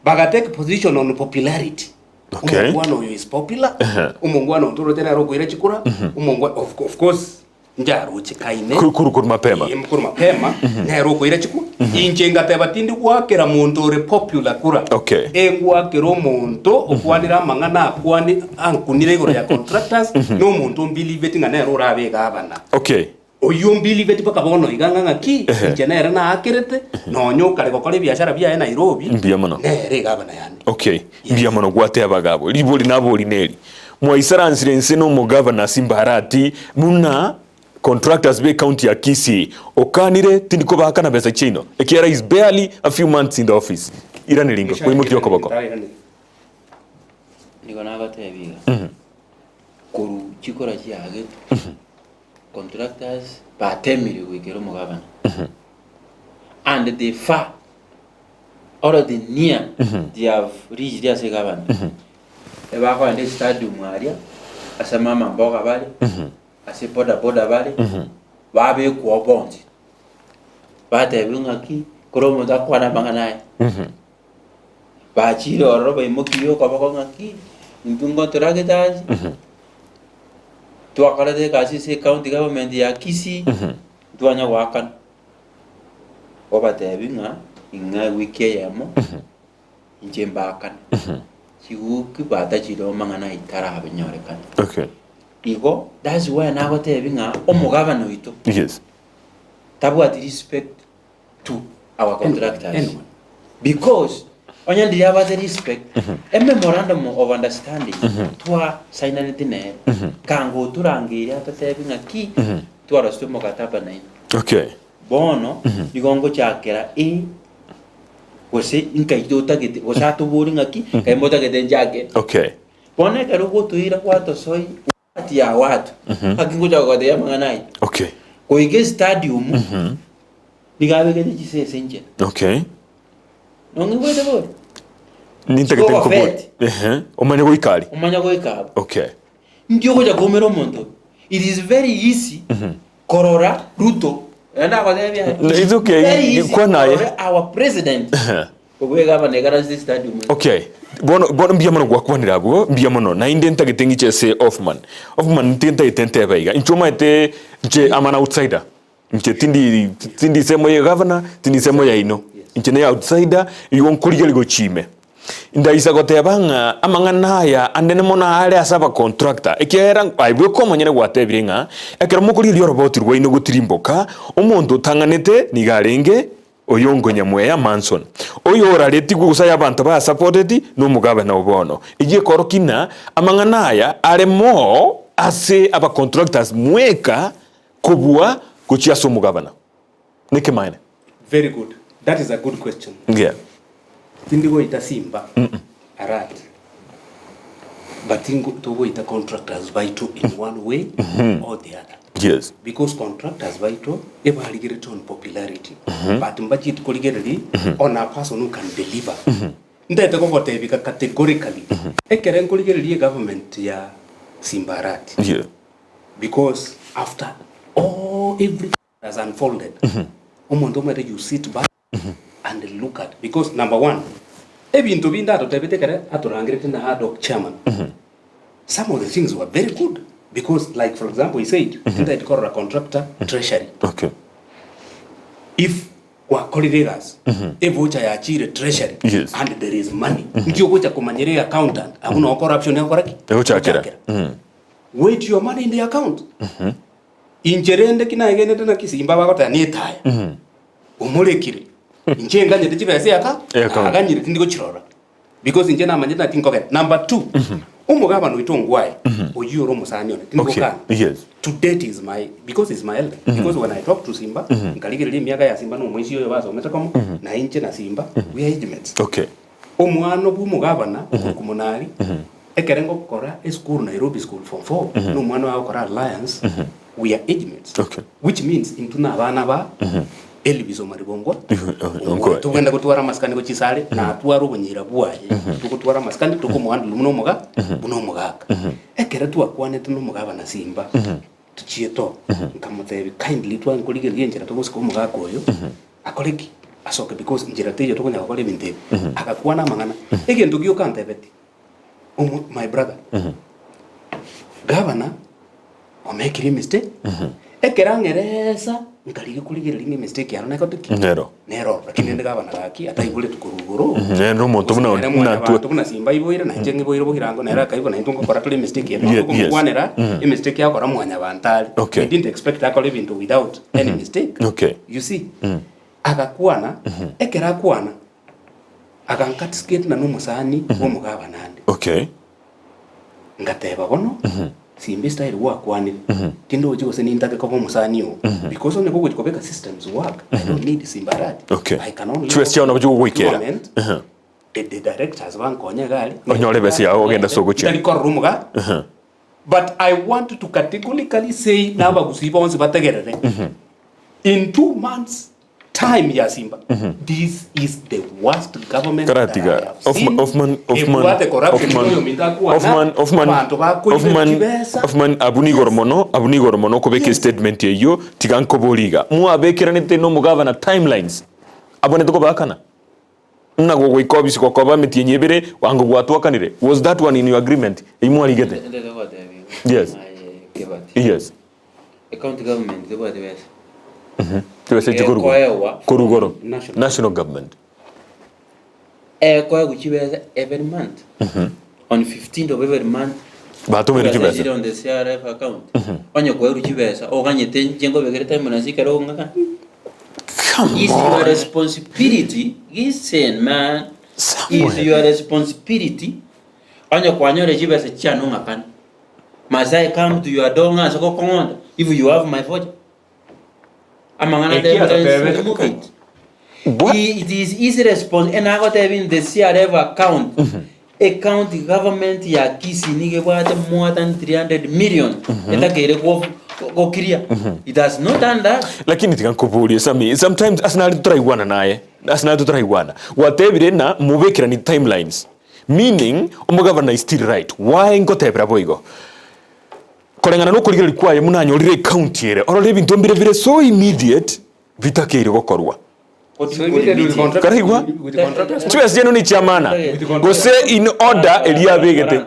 Baga take position on popularity. Omongwana oyo is popular. Omongwana ontoro tena rokoira chikura. Omongwana of course Njarochekaine. Korwa korwa mapema. Ee, korwa mapema, nere okoira chikura. Inche ngateba tindi goakera monto ore popular kura. Okay. Engwakera omonto okwanire amang'ana akwani ankunire igoro ya contractors, na omonto ombelieveti ng'a nere orabe egavana. Okay. Oyio ombelieveti mpaka bono iga ng'a ng'aki, inche nere naakerete, nonya okare gokora ebiashara biaye Nairobi, Mbuya mono. nere egavana yane. Okay, mbuya mono gwateba iga abwo. Ribori nabori neri, Mwaisaransire inse na omogavana Simba Arati buna contractors be county ya Kisii okanire tindi kobaakana besa chiaino ekiagera is barely a few months in the office. Iraneri ingo, koimokia okoboko. Nigo nagotebi iga, korwa chikura chiagetwe, contractors batemire goikera omogavana, and they far or the near they have reached ase egavana. Ebakogenda estadium aria, ase mama mboga bare, ase boda boda bare, babekwa oo bonsi. Batebiwa ng'aki, kera omonto akwane amang'ana aye. Bachire ororo baimokirie okoboko ng'aki, intwe ngotoragete aye, twakorete egasi ase ecounty government ya Kisii, ntwanya goakana. Obatebi ng'a ing'a ewiki eyemo. Inche mbaakane, chiguki batachire amang'ana ayio tarabenyorekane. Okay. Igo that's why nagotebi ng'a omogabana oito Yes. tabwati respect to our contractors Anyone. because onye ndiri abate respect a memorandum of understanding twa sainaneti nere kanga otorangeire atotebi ng'a ki twarosete omokataba nainwe Okay. Bono nigo ngochakera A, gose inkai totagete, gose atobori ng'aki, nkai motagete nchake. Okay. Bono ekero ogotoira gwatosoi ati ya watu, ng'aki ngochaka gotebia amang'ana aya. Okay. Goika estadium, nigo abegete chisese inchera. Okay. Nong'igwete bori? Nintagete Chikoba nkobori. feti. Ehe. Omanye goika aria. Omanye goika abwo. Okay. Ndi ogocha koumera omonto oyo. It is very easy korora Ruto. Naende agotebia No, it's okay. Very easy Kwana aye. korora our president obwega abana ekaranse stadium. Okay. Bono bono mbuya mono gwakwanire abwo, mbuya mono. Naende ntagete ng'iche ase Hoffman. Hoffman nte ntagete ntebe iga. Inche omanyete inche I'm an outsider. Inche tindi tindi nsemo ya egavana, tindi nsemo yaino. Inche ne outsider, igo nkorigereria gochia ime. Ndaisa goteba ng'a amang'ana aya ande mono are ase abacontractor, ekiagera aye bweka omonyene gwatebire ng'a ekero mokorigereria oroboti rwaino gotirimboka, omonto otang'anete nigo arenge oyongo nyamweya Manson, oyo oraretigwe gose aye abanto basapoteti nomogabana o bono. Eyio ekorokia ng'a amang'ana aya are more ase abacontractors mweka kobua gochia ase omogabana. Nekemaene. Very good. That is a good question. Yeah. Tindi goita simba arat but ingo togoita contractors baito in one way or the other. Yes. Because contractors baito ebarigerete on popularity but mbacheti korigereria on a person who can deliver. Ntete gogotebia categorically ekere nkorigereria egovernment ya Simba Arati Yeah. because after all everything has unfolded omonto omanyete you sit back and look at because number one ebinto binde atotebete ekere atorangerete na ad hoc chairman some of the things were very good because like for example he said tintagete korora contractor treasury Okay. if gwakorire egasi evocha yachire treasury Yes. and there is money nki ogocha komanyera eaccountant abwo noo corruption egokora ki Egochakera. Wait your money in the account. Inche rende ki naegenete naki simba bagoteba netaya. Omorekire. Inche nganyete chibesa eaka Eaccount. naganyire tindi gochirora. Because inche namanyete naki nkogenda. Number two, omogabana oito Ongwae, oyio ore omosani one, tindi Okay, gokana. yes. To date is my, because is my elder. Because when I talk to Simba, nkarigereria emiaka ya Simba na omoisia oyo basomete komo, na inche na Simba, we are age mates. Okay. Omwana bw'omogabana okorokwa Monari, ekere ngokora esukuru Nairobi School form 4, na omwana oye agokora Alliance, we are age mates. Okay. Which means intwe na abana ba Elvis Omaribongwa, Ongwae. togenda gotwara amasikani gochia isare, na atware obonyira bwaye, togotwara amasikani tokomohandle buna omoga, buna omogaka. Ekere twakwanete na omogabana Simba, tochiete oo, nkamotebia kindly twankorigereria enchera togosika omogaka oyo, Akore ki? Asoke because nchera teiyo tokonyara gokora ebinto ebi. Agakwana amang'ana. Egento gioka antebeti, omo my brother, gavana omekire emistake. Ekero ang'eresa, nkarigia korigereria ng'a emistake yane negote ki? Nero. Nero, lakini rende gavana gaki ataiboretwe korwa igoro. Nere omonto buna Nere buna mwanyabanto twe. buna Simba aiboire, na inche ng'iboire bogirango, nere akaibwa, na intwe ngokora tore emistake eye. Ye- yes. Okomokwanera, emistake agokora mwanyabanto are. Okay. We didn't expect akore ebinto without any mistake. Okay. You see? Agakwana, ekero akwana, agankatisgate na nomosani bw'omogabana ande. Okay. Ngateba, Bono, simba estyle gwakwanire, tindochi gose nintake koba omosani oo, because onye kogochi kobeka systems work, I don't need Simba Arati. Okay. I can only Chibesa chiao nabo chigogoikera. Government, the, the directors bankonye iga aria. Onyore ebesa yao ogende ase ogochia. Ntari korora omoga. But I want to categorically say na abagusii bonsi bategerere, in 2 months time ya Simba, this is the worst government that I Karatiga have Hoffman seen. Hoffman Hoffman Ebwate corruption Hoffman oyo minto akwana, Hoffman Hoffman abanto bakoiba Hoffman chibesa. Hoffman abwo nigoro mono abwo nigoro mono okobeka estatement eyio tiga nkobori iga mwabekeranete na omogavana timelines abwanete kobakana ng'a gogoika ofisi gokoba emetienyi ebere wango gwatwakanire was that one in your agreement eyio mwarigete Ndete gotebia Yes. aye Kibati. Yes. Ecounty government tebwati besa. Chibesa echi korwa Ekoegwa korwa igoro National. national government. Ekoegwa chibesa every month. On 15th of every month. Batomerwe Chibesa chibesa. chire on the CRF account. Onye koerwa chibesa oganyete inche nkobekere time na sikere okong'aka. Come Is your on. responsibility, listen man, is Samuel. your responsibility onye kwanyore chibesa chiane ong'akane. Must I come to your door ng'a ase gokong'onta if you have my voucher? Amang'ana Eki atebete atotebete. remove it. What? It is his response and agotebi in the CRF account a county government ya Kisii nigo ebwate more than 300 million etakeire go- gokiria. It has not done that. Lakini tiga nkoborie Sammy, sometimes ase nare toraigwana naye, ase nare toraigwana. Gwatebire ng'a mobekerani timelines. Meaning, omogavana is still right. Why ngotebera boigo? Koreng'ana nokorigereria kwaye buna anyorire ecounty ere, orore ebinto mbire bire so immediate bitakeire gokorwa. What do So you call immediately with immediate? contract- Karaigwa? with contractors. Chibesa chiaino ne chiamana gose in order eria abegete.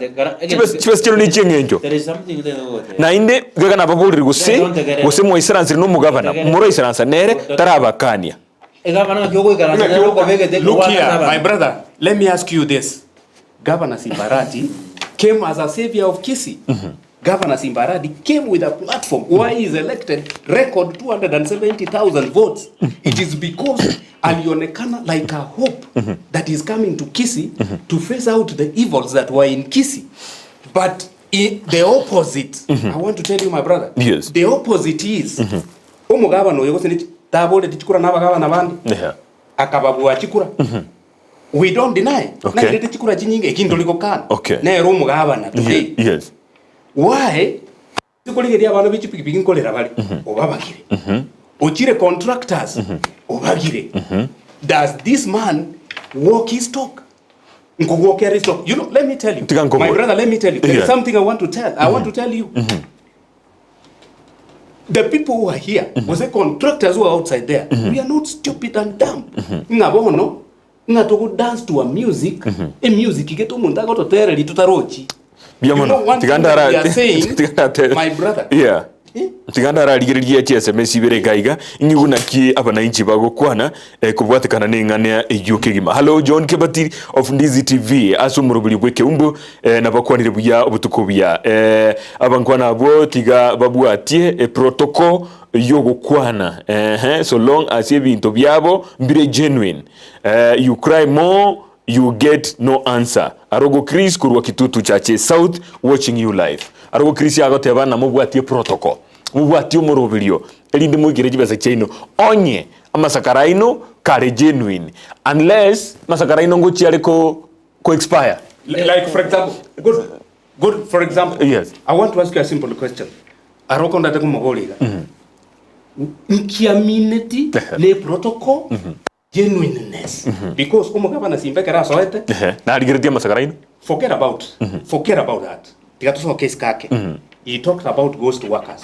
Chibesa chibesa chiaino ne chieng'encho. There is something there goteba. Naende gega nababorire gose gose mwaisaranse nomogavana, moroisaransa nere tarabakania. Egavana ng'aki ogoikaransa nere okobegete Look kobwata here, ase my abanto. brother, let me ask you this. Governor Simbarati came as a savior of Kisii. Governor Simbarati came with a platform. Why he is elected record 270,000 votes. It is because alionekana like a hope that is coming to Kisii to face out the evils that were in Kisii. But the opposite, I want to tell you, my brother, Yes. the opposite is omogabana oyo gose taboreti chikura na abagabana bande Yeah. akababua chikura we don't deny Okay. nairete chikura chinyinge eki ntori gokana Okay. nere omogabana today Ye- Yes. why tikorigeria abana be chipikipiki nkorera bare obabagire ochire contractors obagire does this man walk his talk nkogwokera his talk you know let me tell you Tiga nkobore. my brother let me tell you there is Yeah. something i want to tell i want to tell you the people who are here was the contractors who are outside there we are not stupid and dumb ng'a bono ng'a togo dance to a music a music gete omonto agototereri tutarochi Buya You mono. know one Tiga thing that ndara- we are saying, tiga ndate- my brother. Yeah. Eh? Tiga ndararigereria chi SMS ibere iga iga ing'igu naki abananchi bagokwana eh, kobwatekana na eng'ana eyio kegima. Hello John Kebati of Ndizi TV ase omoroberi bwe Keumbu eh, nabakwanire buya obotuko buya eh, abankwana abwo tiga babwatie eh, protocol yogokwana ehe so long as ebinto biabo mbire genuine eh, you cry more you get no answer Arogo Chris korwa Kitutu Chache South watching you live Arogo Chris agoteba ng'a mobwatie protocol mobwatie omoroberio erinde moikere chibesa chiaino onye amasakara aino kare genuine unless amasakara aino ngochia are ko ko expire. Like for example, good, good for example. Yes. I want to ask you a simple question. Aroko ndate komoboria iga. Nkiamineti ne protocol genuineness because omogabana simba ekero asoete Ehe, narigeretie amasakara aino. forget about forget about that tiga tosoke isiko ake he talked about ghost workers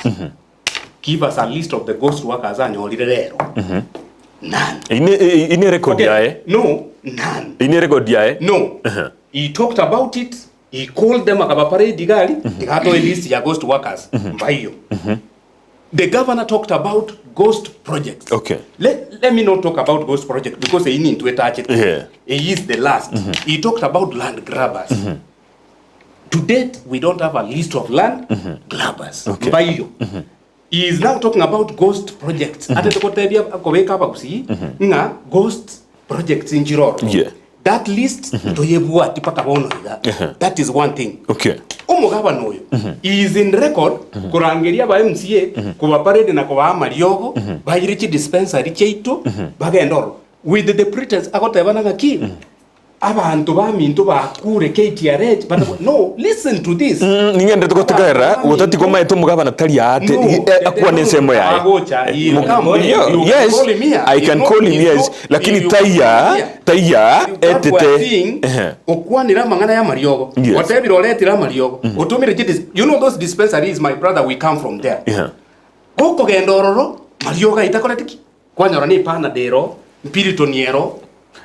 give us a list of the ghost workers anyorire rero none Ine ine record yaye. no none Ine record yaye. no he talked about it he called them akabaparade iga aria tiga atoe list ya ghost workers mbaiyo. The governor talked about ghost projects. Okay. Let, let me not talk about ghost project because eyi nintwe etachete. Yeah. Eyi is the last. He talked about land grabbers. To date, we don't have a list of land grabbers. Okay. Mbaiyo. He is now talking about ghost projects. Atete kotebia kobeka abagusii ng'a ghost projects nchire ororo. Yeah. That list ntoyebwati mpaka bono iga. That is one thing. Okay. Omogabana oyo he is in record korangeria aba MCA koba parade na kobaa amariogo baire chidispensary chiaito bagende ororo with the pretense agotebana ng'aki abanto baminto bakure KTRH but no listen to this Ningenderete gotegerera Abanto gotati baminto komaete omogabana tari aate No, akwane ensemo yaye. agocha, he will come. Yo, You can yes, call him here. I He's can not- call him, he's yes. not- Lakini you can call him taiya, here. taiya, etete. Ehe. Okwanire amang'ana y'amariogo, Yes. otebire oretire amariogo, otomire chidis you know those dispensaries my brother we come from there. Yeah. Gokogenda ororo, mariogo aye takoreti ki? Kwanyora ne Panadol ero, Piriton ero,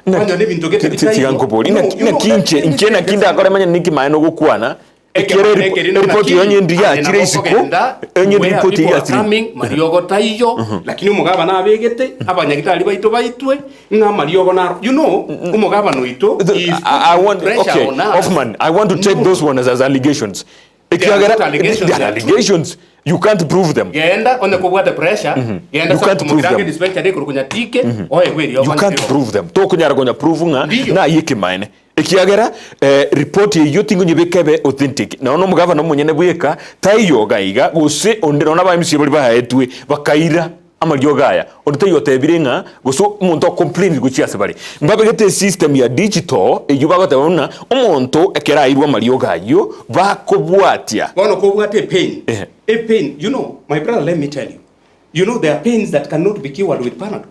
kwanyora ebinto gete Tiga bitaiyo. nkobori No, you know, naki inche let me inche tell you naki ndakore manye niki maene ogokwana ekiagera Ekero ekeri eripoti naki, yonye ndi ande yachire nabo isiko okogenda, onye where ripoti people are yachire coming, mariogo taiyo, lakini omogabana abegete, abanyagitari baito baitwe, ng'a amariogo naro. You know, omogabana oito is I, I putting want pressure okay on us. Hoffman I want to take No. those ones as allegations They are ekiagera not allegations, they are they are true. allegations you can't prove them Genda onye kobwate pressure, genda You can't prove somokirange them. dispensary ekero konyatike, oegwe eriogo you onye can't rirogo. prove them tokonyara konya prove ng'a Ndiyo. naye ekemanene ekiagera eh, report eyio tingonyebeka ebe authentic nao na omogavana omonyene bweka taiyo iga iga gose onde nonye na aba MCA baria baetwe bakaira amariogo aya onde taiyo otebire ng'a gose omonto ocomplainire gochia ase bare mbabegete esystem ya digital eyio bagoteba buna omonto ekero airwe amariogo ayio bakobwatia Bono kobwate epain, Ehe. epain, you know, my brother let me tell you, You know there are pains that cannot be cured with Panadol.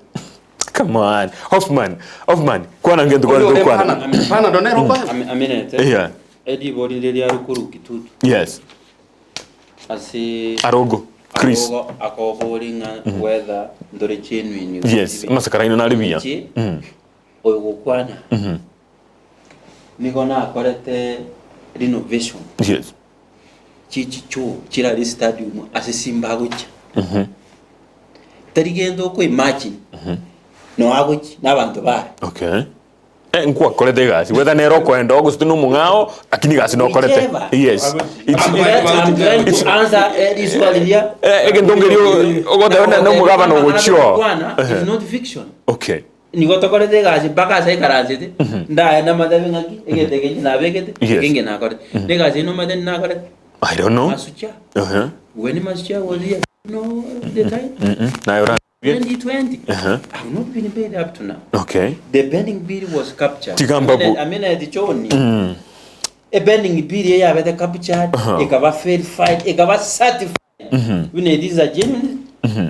Come on. Hoffman, Hoffman, kwana ngento kwana Onyore tokwana. Panadol, Panadol nero okwana. Aminete. Yeah. Eribori riria rukuru kitutu Yes. ase Arogo. Chris. Arogo akobori ng'a whether ndore genuine Yes. Amasakara aino nare buya. Inche, oyo gokwana nigo nakorete renovation Yes. Chichichoo chirare stadium ase Simba agochia. Tari gento oko imagine no agochia na abanto baye. Okay. Eh, nkwakorete egasi whether nere okoenda gose tari nomong'ao lakini egasi nokorete Whichever. yes It's- I'm trying, I'm trying to answer eh, riswali ria. Eh, egento nkerio ogoteba na- nomogabana ogochia oo. Gokwana is not fiction. okay Nigo tokorete egasi mpaka ase aikaransete, ndaye namatebe ng'aki, egento eke inche nabegete, Yes. eke inche nakorete. Na egasi eye nomanyete nakorete? I don't know. Masucha. Uh-huh. When Masucha was here, you know the time? Mm-mm. Naye ora 2020. Uh-huh. I've not been paid up to now. Okay. The pending bill was captured. Tiga mbabu. Amina eti choni. A pending bill eye yabete captured, ekaba verified, ekaba certified. Buna this is a genuine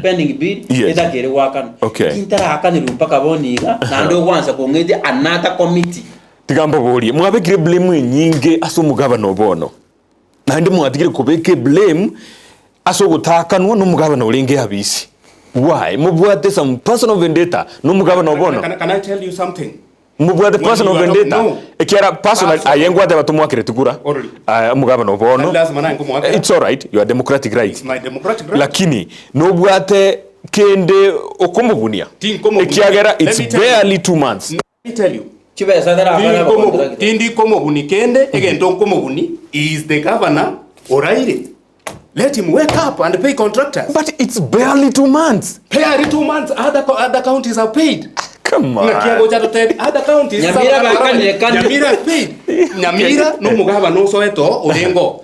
pending bill Yes. etakere goakanwa. Okay. Kintaraakanirwe mpaka bono iga, naende ogwansa kong'etia another committee. Tiga mbaborie, mwabekire eblame enyinge ase omogabana o bono, naende mwatigire kobeka eblame ase ogotakanwa nomogabana orenge abisi. Why? Mobwate some personal vendetta nomogabana o bono? Can, can I tell you something? Mobwate When personal you are talking- vendetta? no. Ekiara personal Personal. aye ngwateba tomwakere tikura Already. Aya, omogabana o bono. Lazima naye nkomoakera. It's alright, you are democratic right. It's my democratic right. Lakini nobwate kende okomobunia Tinkomobunia. ekiagera Let it's me tell you. barely 2 months. Let me tell you. Chibesa tarakora abacontractor. Tindi komobuni kende egento nkomobuni is the governor oraire. Let him wake up and pay contractors. But it's barely 2 months. Barely 2 months other, other counties have paid. Come on. Ng'aki agocha totebi other counties. Nyamira bakanire kandi. Nyamira has paid. Nyamira no mugaba no Soweto orengo.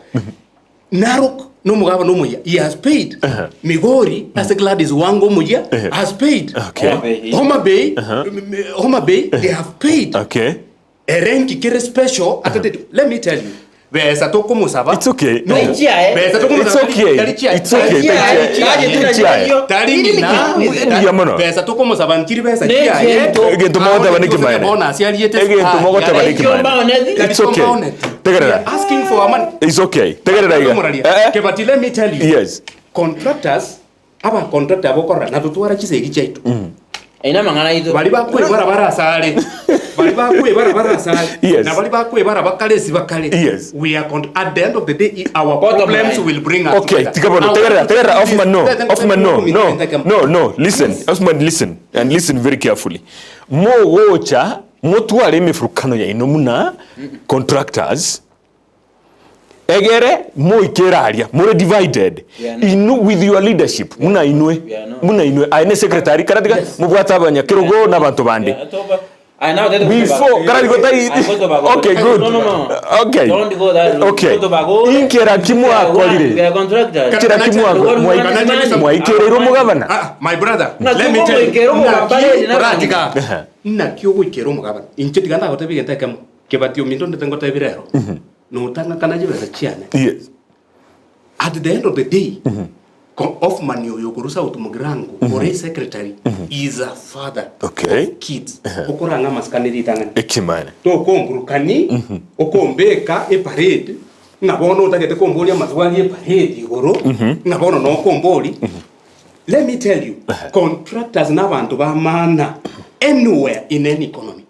Narok no mugaba no muya. He has paid. Migori as Gladys Wango muya has paid. Okay. Homa Bay. Homa Bay, Homa Bay, they have paid. Okay. Erenki kere special. Atete, let me tell you. Besa tokomusaba. It's okay. No. Taichiae. Besa It's tokomusaba. okay. Tarichiae. It's okay. Tarichiae. Taichiae. Taichiae. Tari ng'ina. Mbuya mono. Besa tokomusaba nkiri besa Ne chiaye. gento. Egento mogoteba nekimaene. Bona asiariete. Egento mogoteba Ekio nekimaene. mbaoneti. It's okay. Tegerera. Asking for our money. It's okay. Tegerera iga. Eh, eh. Kebati, let me tell you. Yes. Contractors, aba contractor abokora na tutwara chisegi chiaitu. Ayio namang'ana aito. Baria bakwebara bare asare, baria bakwebara bare asare, Yes. na baria bakwebara bakare esi bakare. Yes. We are con- at the end of the day i- our Bottom problems line. will bring us Okay, together. tiga bono, Our- tegerera, tegerera, Osman, no, Tete- Osman, no, no, no, no, listen, Osman, listen, and listen very carefully. Mogocha, motware emefurukano yaino muna contractors, Egere moike eraria more divided We are not. inu with your leadership muna inwe We are not. muna inwe aye ne secretary kara tiga mobwate abanyakerogo na abanto bande Yeah, toba- I now tell you before kara nigo tai I go to Bago. okay good No, no, no. okay Don't go that road. okay Go to Bago. inkera ki We are one. We mwakorire are contractors. kera ki mwako mwaikereire omogabana Ah, my brother, Na let me tuko tell you. mwikero Naki- mugabane, na- Oratika. Naki ogoikera omogabana. Inche tiga ndagotebia egento ekemo. Kebati ominto ndete ngotebie rero. Notang'akana chibesa chiane. Yes. At the end of the day, ko- Hoffman oyo okorwa South Mugirango, ore secretary, is a father Okay. of kids. Okorang'a amasikani ritang'ani. Ekimane. Tokomburukani, okombeka eparade, ng'a bono otagete komboria amaswali eparade igoro, ng'a bono nokombori. Let me tell you, contractors na abanto ba maana anywhere in any economy.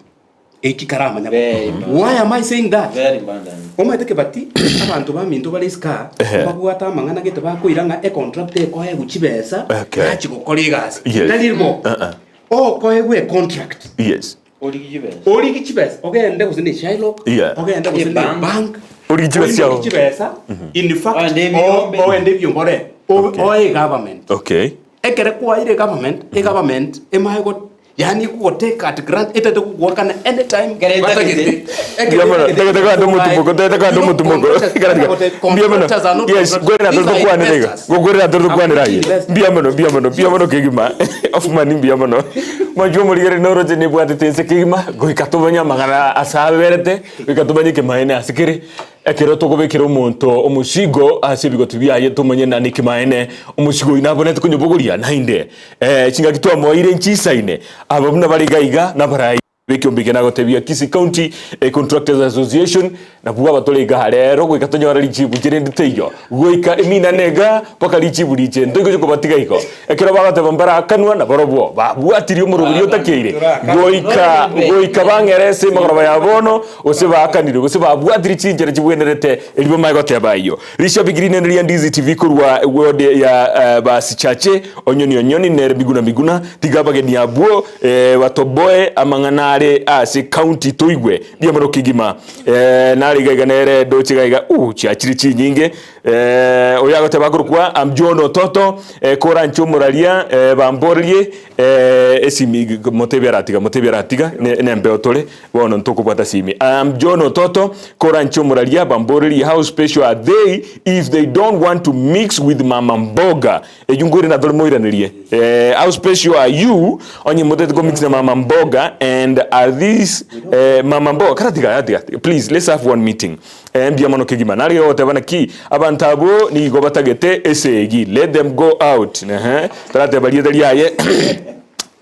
Eki karamanya bo. Very important. Why am I saying that? Very important. Omanyete kebati abanto baminto bare isiko aa Ehe. mbabwate amang'ana gete bakoira ng'a econtract ekoegwa chibesa Okay. yachi gokora egasi. Yes. Tari bo. Uh-uh. Okoegwa econtract Yes. Origi chibesa. origi chibesa ogende gose ne Shylock Yeah. ogende gose ne Ebank. bank Origi chibesa chiao. Oimoki chibesa in fact Oende ebiombe. oende ebiombe ore oe government Okay. Ekere kwaeire government, e government emaye go yaani egogotake at grant etete gogoakana anytime Ekere batagete. etagete. Ekere Mbuya mono, etagete tagete kando omotumoko, tagete kando You know, omotumoko. contractors, Gara tiga. Mbuya mono. contractors are not Yes, contractors. gwerera These tore are tokwanere iga. investors. Gokwerera tore tokwanere aye. Investors. Mbuya mono, mbuya mono, mbuya mono kegima. Ofumani mbuya mono. Mwanchwa omorigereria noroche nebwatete ense kegima, goika tomanye amang'ana ase aberete, goika tomanye ekemaene ase kere. Ekero tokobekera omonto omosigo ase ebigoti biaye tomanye nani ekemaene omosigo oyio nabonete konyobogoria naende eh, chingaki twamoeire nchisaine aba buna bare iga iga nabarai b'ekiombe eke nagotebia Kisii County eh, Contractors Association nabwo abatore iga rero goika tonyore richibu chirende teiyo goika eminane iga mpaka richibu riche ntoigochia kobatiga igo Ekero bagoteba mbarakanwa nabarobwo, babwatirie omoroberi otakeire, goika goika bang'ere ase emegoroba ya bono, gose baakanire, gose babwatirie chinchera chibwenerete, erio bamanye goteba ayio. Rishabiki rinene ria Ndizi TV korwa ward ya Basichache, Onyoni Onyoni nere Miguna Miguna, tiga abageni abwo batoboe amang'ana are ase county toigwe mbuya mono kegima. Nare iga iga nere ndoche iga iga, ooh chiachire chinyinge. Eh, oyo agoteba akorokwa am John Ototo eh, koranche omoraria eh, bamborerie eh, esimi motebi aratiga motebi aratiga ne, nembeo tore bono ntokobwata simi am John Ototo koranche omoraria bamborerie how special are they if they don't want to mix with mama mboga eywo nkoire natore moiranerie eh, how special are you onye motete ko mix na mama mboga and are these eh, mama mboga karatiga atiga please let's have one meeting Ee, mbuya mono kegima. Nare ogoteba naki, abanto abwo nigo batagete esegi, let them go out. Ehe, tarateba rieta riaye.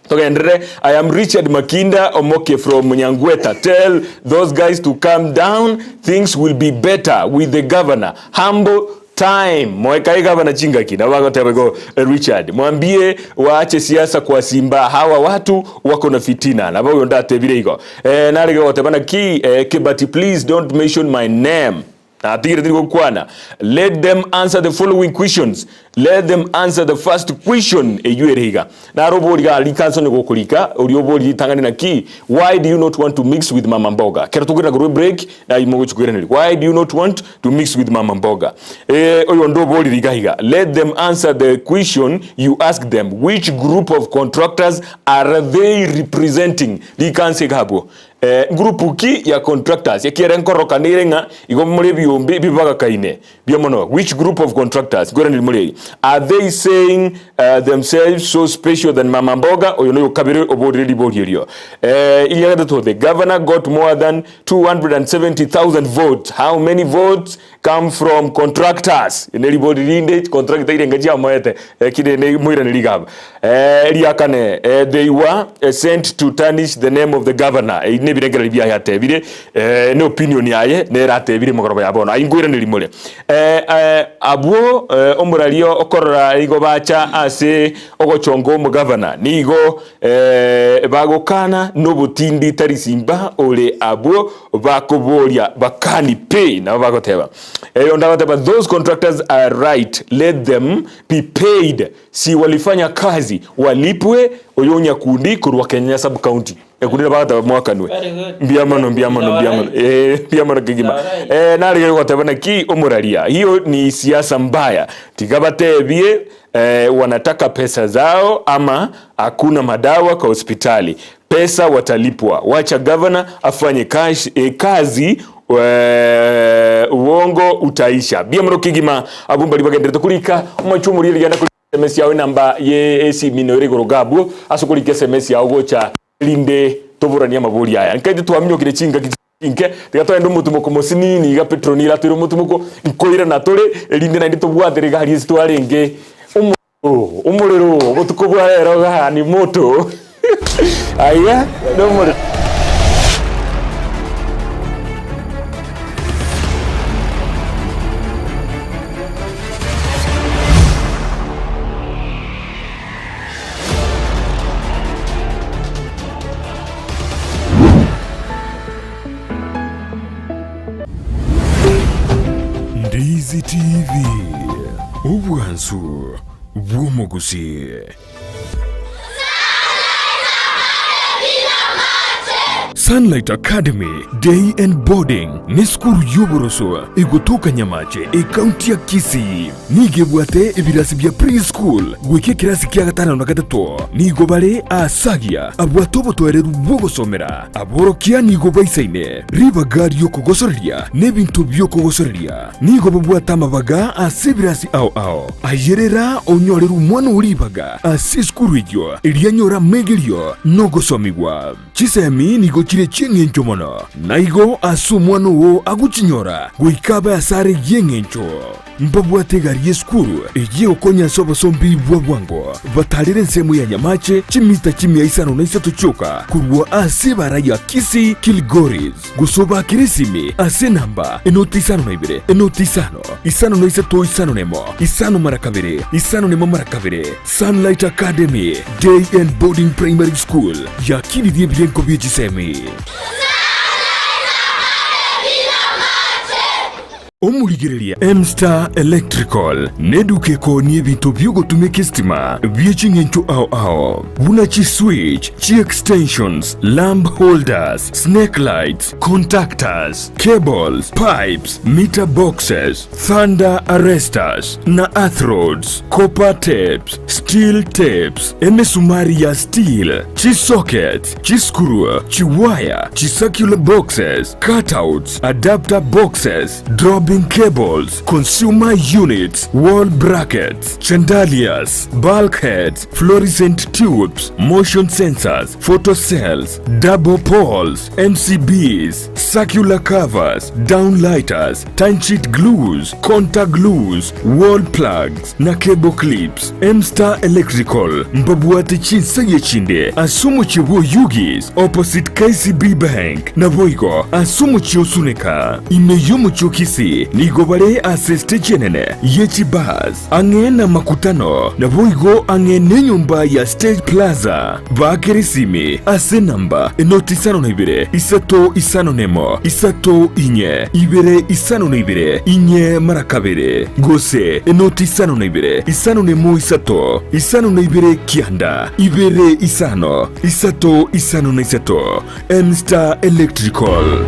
Togenderere. I am Richard Makinda Omoke from Nyangweta. Tell those guys to calm down, things will be better with the governor. Humble time. Moekae gavana chingaki. Nabo bagoteba igo Richard. Mwambie waache siasa kwa simba hawa watu wako na fitina. Nabo oyo ndatebire igo. Eh, narege goteba naki eh, Kibati please don't mention my name. Natigire tiri gokwana. Let them answer the following questions. Let them answer the first question eywo ere iga. Naro obori iga rikanso onye gokorika oria obori ritang'ani naki why do you not want to mix with mama mboga? Kero tokoirana korwa ebreak naye mogochia koiraneria why do you not want to mix with mama mboga? Eh, oyonde oborire iga iga let them answer the question you ask them which group of contractors are they representing? Rikansa iga abwo eh, group ki ya contractors ekiagera nkorokanire ng'a igo more ebiombe bibagakaine Mbuya mono. Which group of contractors? Nkoiraneria more eye. Are they saying uh, themselves so special than Mama Mboga? Oyo noyo kabere oborire ribori erio. Eh, iria gatato, the governor got more than 270,000 votes. How many votes come from contractors? Ne ribori rinde contractor irenga chiamoete. Eh, kire ne moiraneria iga aba. Eh, eria kane, eh, they were eh, sent to tarnish the name of the governor. Ebi nebirengererio biaye atebire, eh, ne opinion yaye nere atebire mogoroba ya bono. Aye nkoiraneria more. Eh, eh, abwo eh, omoraria okorora igo bacha ase ogochonga omogavana, nigo bagokana nobotindi tari simba ore abwo bakoboria bakani pi. Nabo bagoteba. Onde agoteba those contractors are right let them be paid si walifanya kazi walipwe oyo Nyakundi korwa Kenyenya sub county. Nyakundi nabo agoteba mwakanwe. Very good. Mbuya mono mbuya mono mbuya mono. Eh mbuya mono kegima. Alright. Eh narigere goteba naki omoraria hiyo ni siasa mbaya tiga batebie eh, wanataka pesa zao ama hakuna madawa kwa hospitali pesa watalipwa wacha governor afanye kazi, eh, kazi eh, uongo utaisha. Mbuya mono kegima abwo mbari bagenderete korika omochie omoria rigenda kori SMS yao enamba ye esimi noyo ere igoro iga abwo ase okorika SMS yao gocha erinde toboranie amabori aya. Nkaite twaminyokire chingaki chinke tiga togende omotumoko mosinini iga Petero nigo atoire omotumoko nkoirana tore erinde naende tobwate iga aria ase twarenge omorero omorero obotuko bwa rero igaa ni moto aiga nomorero. Ndizi TV, obwansu bw'omogusii. Sunlight Academy Day and Boarding nesukuru y'oboroso egotoka Nyamache ekaunti ya Kisii. Nigo ebwate ebirasi bia pre-school goika ekerasi kia gatano na gatato. Nigo bare aasagia abwate obotoereru bw'ogosomera. Aborokia nigo baisaine ribaga ri'okogosoreria na ebinto bi'okogosoreria. Nigo babwate amabaga ase ebirasi ao ao. Ayerera onyorere omwana oo ribaga ase esukuru eyio, erio anyore amaigerio na ogosomigwa. Chisemi nigo chire chi'engencho mono, na igo ase omwana oo agochinyora goika abe asare y'engencho. Mbabwate egari y'esukuru eyio egokonya ase obosombi bwa bwango, batarere ensemo ya Nyamache chimita chimia isano na isato chioka korwa ase ebara ya Kisii Kilgoris, gose obaakere esimi ase enamba enoti 52 enoti isano, isano na isato isano na emo, isano mara kabere, isano na emo mara kabere. Sunlight Academy Day and Boarding Primary School yakinirie ebirengo bie chisemi. Omorigereria M-Star Electrical neduka ekoonia ebinto bi'ogotumeka esitima bie ching'encho ao ao buna chi-switch, chi-extensions, lamp holders, snake lights, contactors, cables, pipes, meter boxes, thunder arresters na earth rods, copper tapes, steel tapes, emesumari ya steel, chi-sockets, chi-screw, chiwaya, chi-circular boxes, cutouts, adapter boxes, dropping cables, consumer units, wall brackets, chandeliers, bulkheads, fluorescent tubes, motion sensors, photo cells, double poles, MCBs, circular covers, downlighters, timesheet glues, contact glues, wall plugs, na cable clips. M-Star Electrical mbabwate chinsagia chinde ase omochie bw'Oyugis opposite KCB Bank, naboigo ase omochie o Suneka. Ime y'omochie o Kisii nigo bare ase estage enene ye chibus ang'e namakutano, naboigo ang'e nenyomba ya Stage Plaza. Baakere esimi ase enamba enoti 52 3 51 3 4 2 52 4 mara kabere, gose enoti 52 51 3 52 9 2 5 3 53. M-Star Electrical.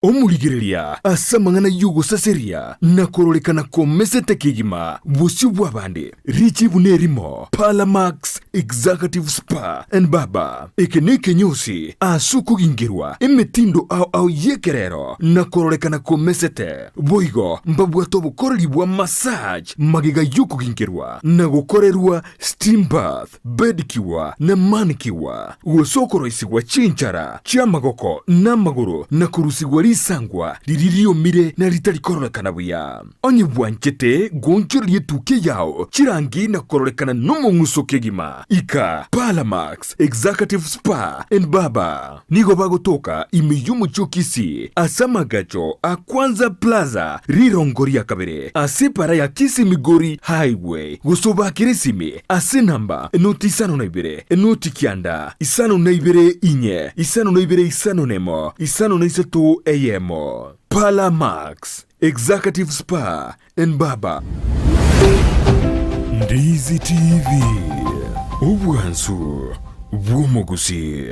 Omorigereria ase amang'ana y'ogosaseria na kororekana komesete kegima bosio bw'abande, richibu nerimo, Parlamax Executive Spa and Barber. Eke nekenyosi ase okogingerwa emetindo ao ao y'ekerero na kororekana komesete. Boigo mbabwate obokoreri bwa massage magega y'okogingerwa na gokorerwa steam bath. Bedicure na manicure, gose okoroisigwa chinchara chi'amagoko na amagoro na korusigwa. risangwa riria riomire na ritari kororekana buya. Onye bwanchete goonchoreria etukia yao chirangi na kororekana nomong'uso kegima, ika Palamax Executive Spa and Barber. Nigo bagotoka ime y'omochie o Kisii ase amagacho a Kwanza Plaza rirongo ria kabere ase epara ya Kisii Migori Highway gose obakere esimi ase enamba enoti 52 enoti 9 52 4 52 51 53 eyemo. Pala Max Executive Spa and Barber. Ndizi TV, obwansu bw'omogusii.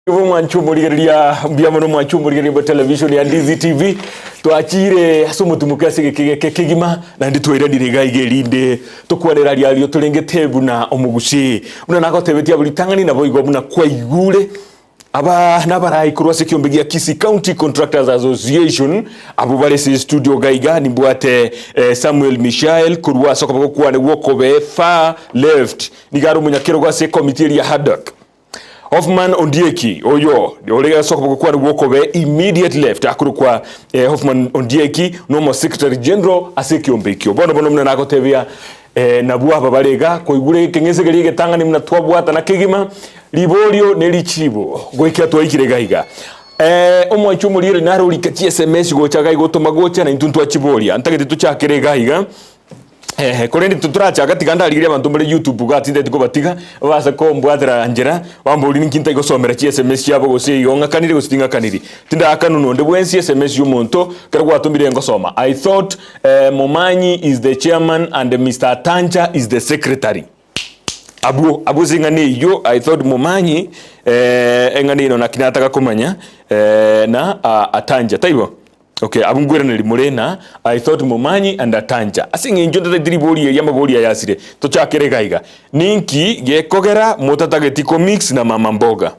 Ibo mwanche omorigereria mbuya mono mwanche omorigereria bwa television ya Ndizi TV twachire ase omotumoki ase egeki geke kegima naende twairanire iga iga erinde tokwanera aria aria otorengete buna omogusii buna nagotebetie abwo ritang'ani naboigo buna kwaigure Aba nabarai korwa ase ekiombe gia Kisii County Contractors Association abwo bare ase estudio iga iga nimbwate eh, Samuel Mishael korwa ase okoboko kwane gwokobe far left nigo are omonyakerogo ase ekomiti eria Haddock Hoffman Ondieki oyo ore ase okoboko kwane gwokobe immediate left akorokwa eh, Hoffman Ondieki nomo secretary general ase ekiombe ekio bono bono buna nagotebia Eh, nabwo aba bare iga, koigure ekeng'ese keria egetang'ani buna twabwatana kegima, riborio ne richibo, goika twaikire iga iga. Eh, omwanchi omoriere nare orike chiSMS gocha iga igotoma gocha na intwe ntwachiboria. Ntagete tochakere iga iga. Eh, korende totorachaka tiga ndarigerie abanto mbare YouTube iga tintagete kobatiga, base kombwatera nchera, bamborie ninki ntari chiSMS chiabo gose igo ng'akanire gose ting'akaniri. Tindaakanwa nonde bwensi SMS y'omonto, ekero gwatomire ngosoma. I thought Momanyi is the chairman and Mister Atanja is the secretary. Abwo abwo ase eng'ana eyio I thought Momanyi eh, eng'ana eno naki nataka komanya eh, na ah, Atanja taibo? Okay, abwo nkweraneri more na I thought Momanyi and Atanja. Ase eng'encho ntatagete ribori eri amabori aya asire, tochakere iga iga. Ninki gekogera motatageti komix na mama mboga?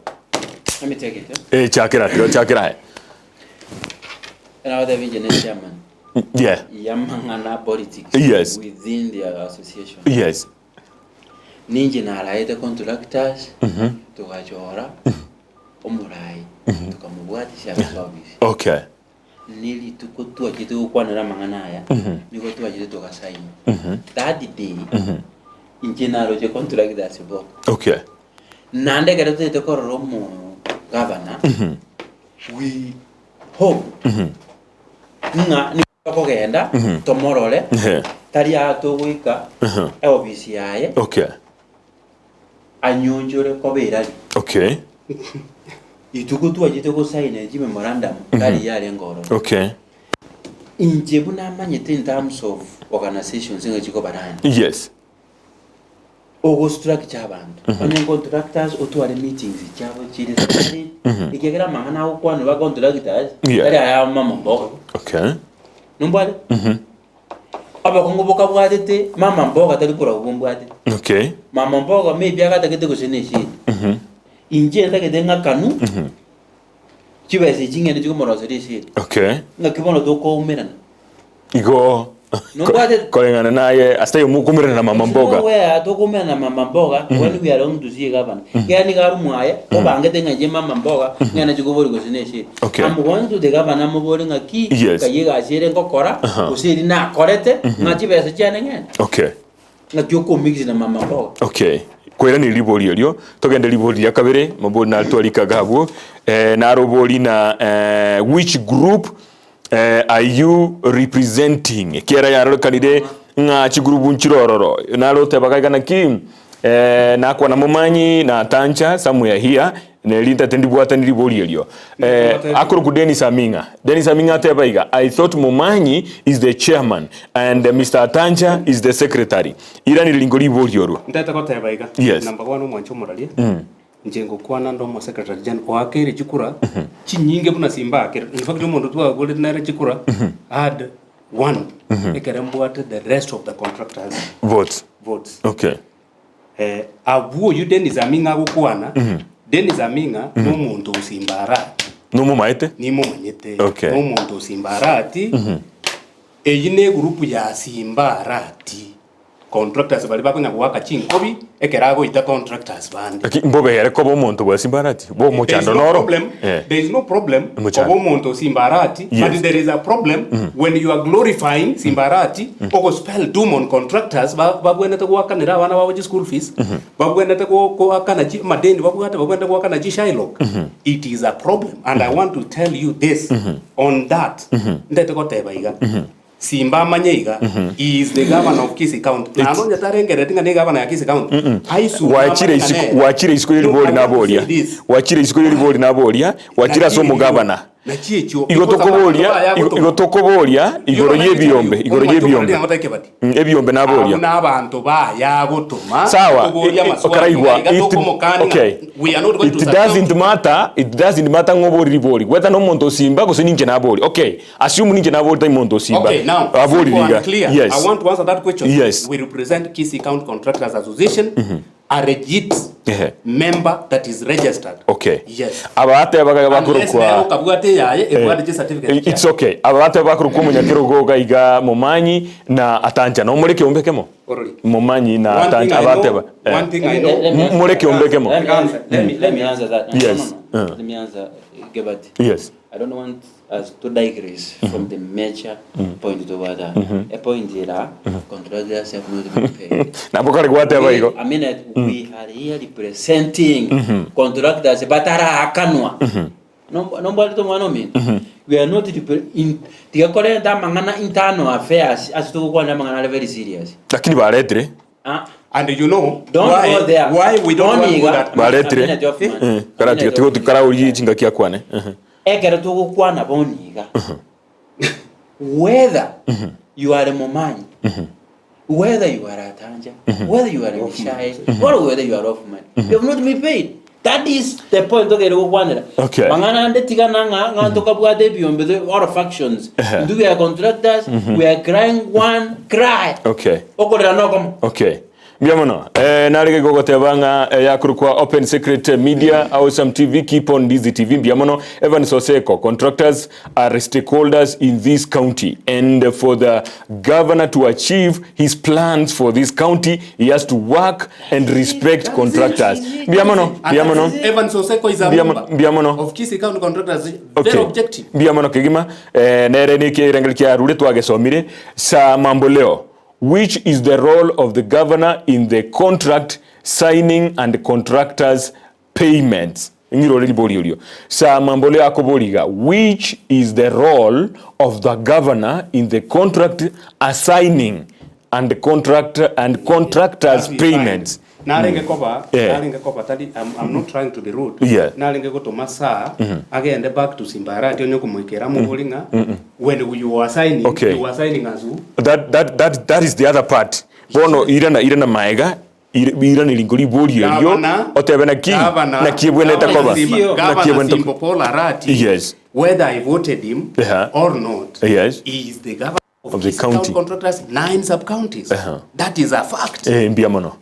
Let me take it. Eh? Eh, chakera tiga chakera aye. And I was the chairman. Yeah. Yamang'ana politics Yes. within the association. Yes. Ninche naraete contractors tugachora omorai tukamobwatisha ase office. Okay. Nerituko twachete gokwanera amang'ana aya nigo twachete togasaina. That day inche naroche contractors bo. Okay. Naende ekero toete korora omo gavana we hope ng'a nigo tokogenda tomorore tari aa togoika eofisi yaye Okay. anyonchore koba erari. Okay. Rituko twachete gosaina chimemorandum tari yarenge ororo. Okay. Inche buna amanyete in terms of organizations ng'a chikobarani. Yes. Ogo structure abanto. Onye contractors otware meetings chiabo chire separate. Ekiagera amang'ana agokwanwa ba contractors Yeah. tari aya mama mboga. Okay. Nombwate? Obokongu bokabwatete mama mboga tari korwa mbwatete. Okay. Mama mboga maybe agatagete gose ne eshida. Inche ntagete ng'akanu chibesa echi ng'ende chikomoroseria eshida. Okay. Ng'aki bono tokoumerana. Igo Nombwate- koreng'ana naye ase taiyo mokomerana na mama mboga. Nowhere tokomerana na mama mboga when we are going to see a governor. Kera nigo arwe mwaye obangete ng'a inche mama mboga ng'ende chikobori gose ne eshida. Okay. I'm going to the governor mobore ng'a ki Yes. ng'ai egasi ere ngokora gose eri nakorete ng'a chibesa chiane ng'ende. Okay. Ng'aki okomix na mama mboga. Okay. Koirani ribori erio, togende ribori ria kabere, mabori naro twarikaga abwo, eh, naro obori na eh, which group eh, are you representing? Kiera yarorekanire ng'a chigurubu nchire ororo. Naro otebaga iga naki eh, nakwana momanyi natancha somewhere here neri ntete ndibwatani ribori erio. Eh, akoroku Dennis Aming'a. Dennis Aming'a ateba iga, I thought Momanyi is the chairman and Mr. Atanja is the secretary. Iranire ringo ribori orwo. Ntete goteba iga, Yes. number one omwanche omoraria, inche ngokwana nde omo secretary general oakeire chikura chinyinge buna simba akere. In fact omonto twagorete nere chikura had one ekere mbwate the rest of the contractors Votes. votes. Okay. Eh, abwo oyio Dennis Aming'a agokwana, Dennis Aming'a nomonto o Simba Arati. Nomomaete? Nimomanyete. Okay. Nomonto o Simba Arati. Eyio ne egroup ya Simba Arati. Contractors baria bakonya goaka chinkobi ekero agoita contractors bande. Lakini mbobe ere koba omonto bwa Simba Arati? Bo There is omochando no noro? problem, Eh. there is no problem Omochando. koba omonto o Simba Arati, Yes. but there is a problem when you are glorifying Simba Arati, ogo spell doom on contractors ba- babwenerete goakanera abana babo chi school fees, babwenerete go- goakana chi amadeni babwate, babwenerete goakana chi shylock. It is a problem and I want to tell you this on that, ndete goteba iga, Simba amanye iga, he is the governor of Kisii County. Na nonye tarengereti ng'a ne governor ya Kisii County, aisume Gwachire amanye ng'a isiko nere. gwachire isiko No, y'eribori I want to naboria say this. gwachire isiko y'eribori naboria gwachire ase Nachi ekio, omogabana nachi ekio. igo Because abanto tokoboria baya igo gotoma. igo tokoboria You igoro know, let me tell y'ebiombe you, igoro omwancho y'ebiombe omoreri ng'a Kebati. Ebiombe naboria Abwo nabanto baya gotoma Sawa, tokoboria amaswali okaraigwa ng'a iga it, tokomokani ng'a okay. we are not going It to succumb doesn't to matter, it doesn't matter ng'a obori ribori. Gweta nomonto osimba gose ninche nabori. Okay, assume ninche nabori tari monto osimba. Okay, now, Abori simple riga. and clear. Yes. I want to answer that question. Yes. We represent Kisii County Contractors Association, a legit Ehe. member that is registered. Okay. Yes. Abatebaga Unless nere bakorokwa okabwate eyaye ebwate chi certificate It's okay. Abatebaga bakorokwa omonyakerogo iga iga Momanyi na Atancha. Nomore ekeombe ekemo? Orori. Momanyi na One thing Atancha I know, abateba. Eh. one thing I Let know. me- let me answer More that. kiombe kemo. Let me answer- let me- let me answer that. No, Yes. no, no. Let me answer, Gebert. Yes. I don't want us to digress from the major point to what a point ira contractors have not been paid. Nabo kare gwateba igo. I mean, that we are here representing contractors batarahakanwa. Nombwarete omwana ominto. We are not repre- in tiga korenta amang'ana internal affairs ase togokwana amang'ana are very serious. Lakini baretire. Ah. And you know Don't why, go there. why we don't want to go Iga. that Baretire. Aminete off, man. Eh, karatiga Aminete tigo off. tikaraorie chingaki akwane. Mhm. Ekero togokwana bono iga, whether you are Momanyi, whether you are Atanja, whether you are Mishai, or whether you are Hoffman, you have not been paid. That is the point togere gokwanera. Okay. Mang'ana ande tigana ng'a ng'a tokabwate ebiombe the all factions. Intwe we are contractors, we are crying one cry. Okay. Okorera nokomo. Okay. Mbuya mono. Eh, narege gogoteba ng'a eh, yakorokwa Open Secret Media, Awesome TV, Keep On Dizzy TV, mbuya mono. Evans Oseko, contractors are stakeholders in this county and for the governor to achieve his plans for this county, he has to work and respect contractors. Mbuya mono, mbuya mono. Evans Oseko is a Mbuya member mbuya mono. of Kisii County Contractors. Very Okay. objective. Mbuya mono kegima. Eh, nere neke erengeri kiarure twagesomire sa mambo leo which is the role of the governor in the contract signing and contractors payments ng'irore ribori orio sa mambo leo akobori iga which is the role of the governor in the contract assigning and contract and contractors That we find. payments Narenge koba, Yeah. narenge koba tari I'm, I'm not trying to be rude. Yeah. Narenge gotoma saa agende back to Simbarati onye komoikera amobori ng'a when you were signing, Okay. you were signing as who? That, that, that, that is the other part. Bono irana irana maega irana ringo ribori erio Governor- otebe naki Governor- naki ebwenerete Governor koba Simba- naki Governor ebwenerete Simba Paul Arati, Yes. whether I voted him Yeah. or not, Yes. he is the governor of, Of the Kisii Town county. Contractors, 9 sub-counties. That is a fact. Eh, mbuya mono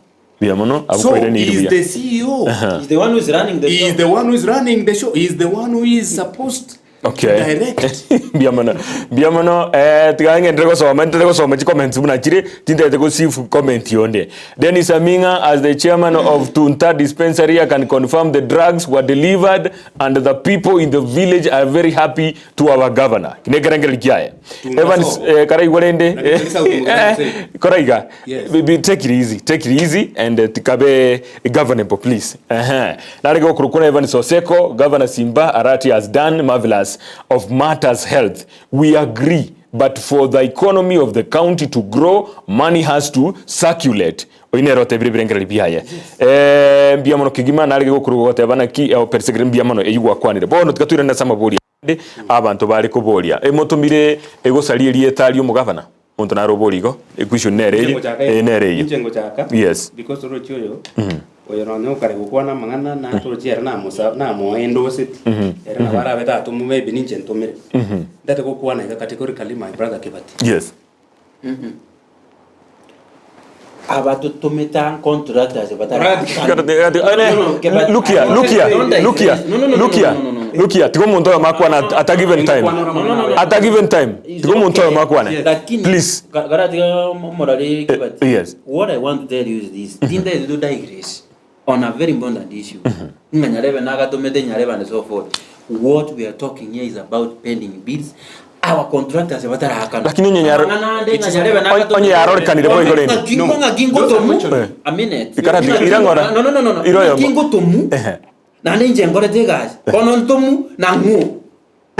mbuya mono So abukoire he is buya the CEO. He's the one who is running the He show. is the one who is running the show. He is the one who is supposed Okay. to direct. mbuya mono mbuya mono eh, tiga ng'enderere gosoma ntere gosoma chicomments buna chire tintagete gosifu comment yonde Dennis Aminga as the chairman of Tunta dispensary I can confirm the drugs were delivered and the people in the village are very happy to our governor nekerengereri kiaye Tunta Evans sobo. eh, karaigwa rende Na kitalisa utunga eh, koraiga Yes. Be- be- take it easy take it easy and tikabe governable please ehe narege okurukuna Evans Oseko Governor Simba Arati has done marvelous of matters health we agree but for the economy of the county to grow money has to circulate Oyio nere otebire ebirengererio biaye eh mbuya mono kegima narege gokuruga goteba naki eh, opersegere mbuya mono eyio gwakwanire bono tiga toirane ase amaboria ande abanto bare koboria emotomire egosaria erieta ri'omogavana Omonto nare oborie igo, equestion nere Inche eye, ngochaka eh, nere eyio. Inche ngochaka. Yes. Because torochi oyo, oyo nonye okare gokwana amang'ana natorochi ere namosa namoendoseti. Ere nabo arabe tatoma maybe ninche ntomire. Ndate gokwana iga categorically my brother Kibati. Yes. Abatotomete contractors bataraakana. Look here, look here, look here, look here, look here. Tiga omonto oyomo akwane at a given time. At a given time. Tiga omonto oyomo akwane. Lakini, Please. karatiga omorari Kibati, Yes. what I want to tell you is this, tintagete to digress on a very important issue, ng'a Nyarebe nagatomete Nyarebe and so forth. What we are talking here is about pending bills, our contractors bataraakana. Lakini onye nyaro- Amang'ana ande ng'a Nyarebe nagatomete- Onye yarorekanire boigo rende. Ng'aki ngo- ng'aki ngotomu. Eh. A minute. Ikaratiga, Ng'aki- irang'ora. No, no, no, no, no. Iro Ng'aki yomo. ngotomu. Ehe. Naende inche nkorete egasi. Bono ntomu na ng'o.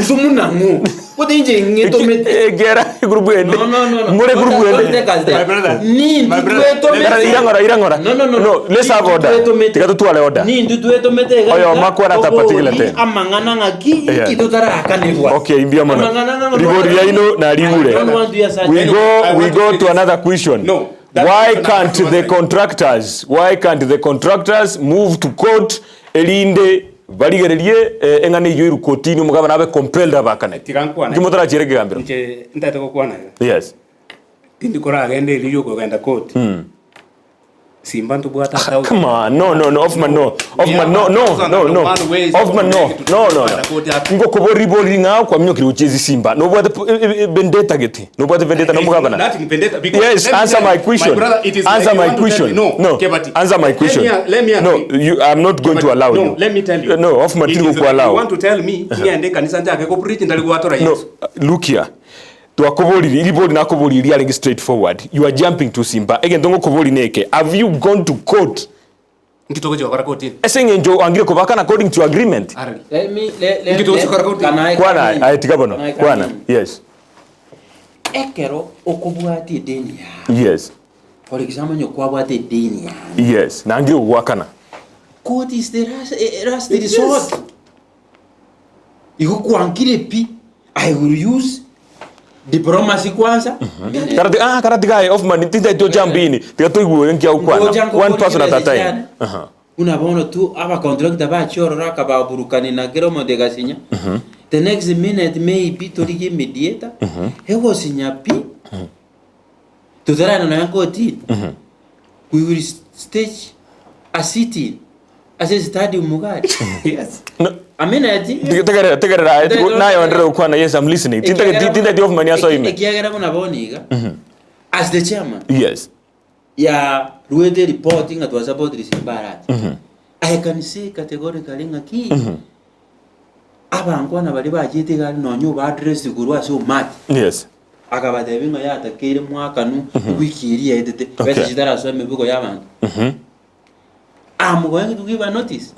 Ntomu na ng'o. Gose inche ng'etomete. Ekiagera egroup ende. No, no, no, no. More group Don't ende. take us there. My brother. Nintu My brother. twetomete. Irang'ora, irang'ora. No, no, no. No, let's have Nintu order. twetomete. Tiga totware order. Nintu twetomete iga Oyo iga, makwana at a particular tobori time. amang'ana ng'aki Yeah. inki totaraakanirwa. Okay, mbuya mono. Amang'ana ng'a- Rigori riaino narigure. I don't want to hear such- We go, I we want to go say to this. another question. No, that Why question I can't have to the answer. contractors, why can't the contractors move to court erinde barigererie eh, eng'ana eyio erwe kotini omogabana abe compelled abakane. Tiga nkwane. Inki motarachere ekegambero? Inche ntagete gokwana iga. Yes. Tindi koragenda erio yokogenda koti. Simba ntobwate a thousand. Come on, no, no, no, Hoffman, no. Hoffman, no, no, no, no. Hoffman, no, no, no, no. Ngokobori bori ng'a kwaminyokire gochia ezisimba. Nobwate po- e- e- e- vendetta gete. Nobwate vendetta na omogabana. Nothing vendetta because Yes, let me answer tell my you, question. My brother, it is Answer like you my want to tell question. me- No, No, Kebati. answer my question. Let me, let me No, agree. you, I'm not going to Kebati, allow no, you. let me tell you. No, Hoffman, It tiri is like kuallow. You want to tell me ng'ende kanisa njake ko preach ndari gwatora No, Yesu. look here. Twakoborire, iribori nakoborire riarenge straight forward. You are jumping to Simba. Egento ngokobori neke. Have you gone to court? Nki togochia gokora kotini? Ase eng'encho oangire kobakana according to agreement. Arari. Let me, let, let, Nki togochia gokora kotini? can I Kwana come in? aye tiga bono. Can I come Kwana. in? Yes. Ekero okobwatia edeni yao. Yes. For example, onye kwabwate edeni yane. Yes. Nangire gogoakana. Court is the last, eh, last resort. Igo kwankire pi. I will use diplomacy kwanza. Karati ah karati gaye Hoffman tinda to jambini. Tiga toigwe nkia ukwana. Ngoja One person at a nkobori time. chibesa Aha. Buna bono tu abacontractor bachia ororo akababurukani na kera omonto egasinya. The next minute maybe torigie mediator egosinya pi totarana nonya kotini. We will stage a sitting ase stadium iga aria. Yes. No. A minute. Tegerera tegerera naye oenderere gokwana yes I'm listening. Tinda tinda ti Hoffman asoe ime. Ekiagera buna bono iga as the chairman Yes. ya ruete report ng'a twasapotire Simbarati. I can say categorically ng'a ki abankwana baria bachete iga aria nonya oba address korwa ase omati. Yes. Akabatebia ng'a yatakeire mwakanu ewiki eria yaetete Okay. besa chitarasoa emebuko ya abanto. I'm going to give a notice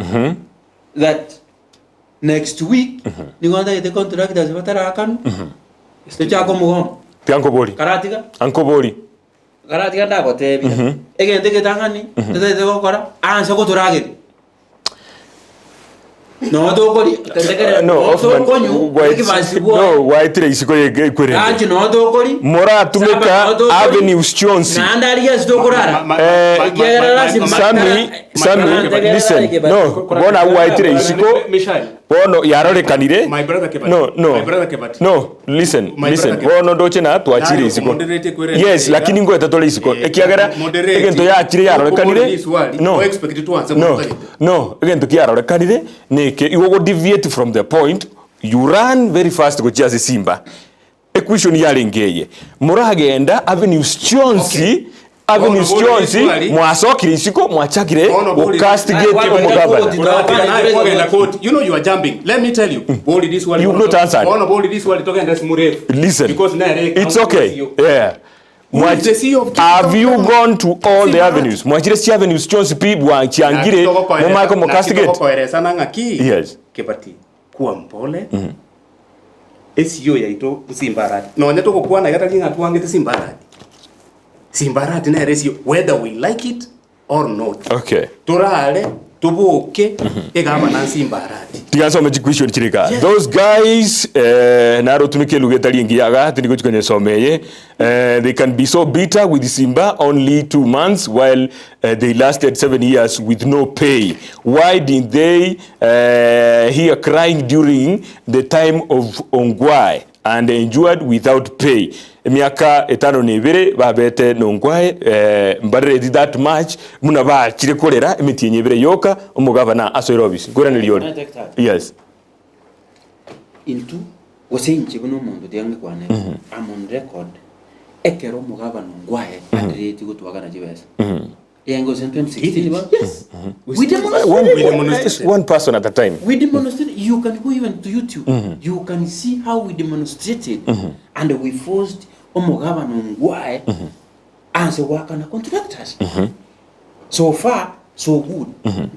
that next week nigo ntagete contractors batarakanwa tochake omogomo. Tiga nkobori. Karatiga Ankobori. Karatiga ndagotebia, egento egetang'ani totagete gokora, anse gotorageria. Noo tokoria, tegerera, No, noo Hoffman, tokonywa, ekebasi bwoye. no, gwaetire isiko ekwerende. Ranchi noo tokoria, Moratumeka Saba noo tokoria, avenues chionsi. naende aria ase tokorara. Eh, Ekiagera lasima Sami, Sami, listen. No, bono agwo gwaetire isiko, Michelle. bono yarorekanire. My brother Kebati. No, no. My brother Kebati. No, listen, My listen. brother Kebati. Bono ndoche na twachire Naye isiko. omoderate kwerende Yes, iga. lakini ngoeta tore isiko. Eh, Ekiagera moderate. egento yachire yarorekanire. Okobori riswali, No. o expect twanse No. motagete. No, egento kiarorekanire neke igo go deviate from the point you run very fast gochia ase simba. Equation yarenge eye. Moragenda avenues chionsi Okay. avenues Bono bori chionsi riswali. mwasokire isiko mwachakire Bono bori- gocastigate Aye, omogabana. koti. Uratiga naye kwagenda koti. You know you are jumping. Let me tell you. Boli this one. You've not answered. Bono boli this one togenda simurefu. Listen. Because naye It's okay. Yeah. Who is the CEO of Have you gone to all the Simba. avenues? Mwachire chi avenues chionsi pi bwanchiangire momake mocastigate. koeresana ng'aki. Yes. Kebati kuwa mpole. Esiyo yaito Simbarati. Nonya togokwana iga tari ng'a twangete Simbarati. Simbarati nere esiyo whether we like it or not. Okay. Torare toboke egabana Simbarati. Tiga nsome chiquestion chire igaa. Those guys eh, naro otumeke eluga etari engiya iga tindi gochi konyesoma eye eh, they can be so bitter with Simba only 2 months while eh, they lasted 7 years with no pay. Why didn't they eh, hear crying during the time of Ongwae and endured without pay? Emiaka etano na ebere babete nongwae mbarereti that much buna bachire korera emetienyi ebere yoka omogavana asoire ofisi. Nkoiraneria ore. Can I take that? Yes. Intwe gose inche buna omonto tiga ngekwane I'm on record ekero omogavana ongwae adereti gotwakana chibesa Eanga gose 2016 bono yes we One, demonstrated We demonstrated. one person at a time. we demonstrated you can go even to youtube you can see how we demonstrated and we forced omogabana ongwae anse goakana contractors so far so good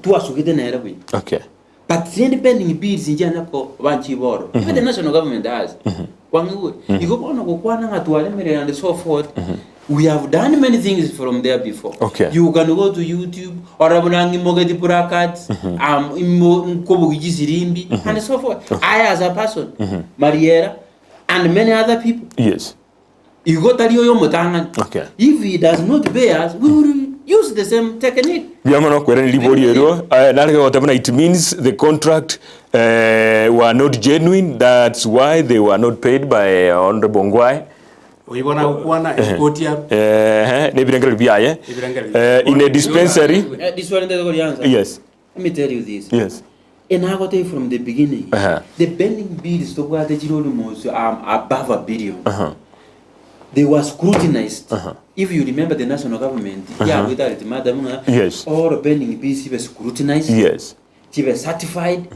twasugete nere buya Okay. But rende pending bills nchianya koba nchiboro. Even the national government has. Kwang'igure. Igo bono gokwana ng'a twaremerire and so forth. We have done many things from there before. Okay. You can go to YouTube ora buna ng'imogeti placards, um, imo nkobogi chisirimbi and so forth. I as a person, Mariera and many other people. Yes. Igo tari oyo omotang'ani. Okay. If he does not pay us, we will use the same technique. Mbuya mono kwerani ribori erio eh, nareke goteba buna it means the contract eh, were not genuine that's why they were not paid by honorable Ngwae Oyi bono agokwana ekoti aro. eh, nebirengererio biaye Ebirengererio. eh, in a dispensary Eh, this one ndete koriansa. yes Let me tell you this. yes Enagotebia from the beginning, Aha. the pending bills tobwate chire almost um, above a billion. Aha. They were scrutinized. If you remember the national government, yagwete ultimatum ng'a Yes. all pending bills chibe scrutinized, yes chibe certified,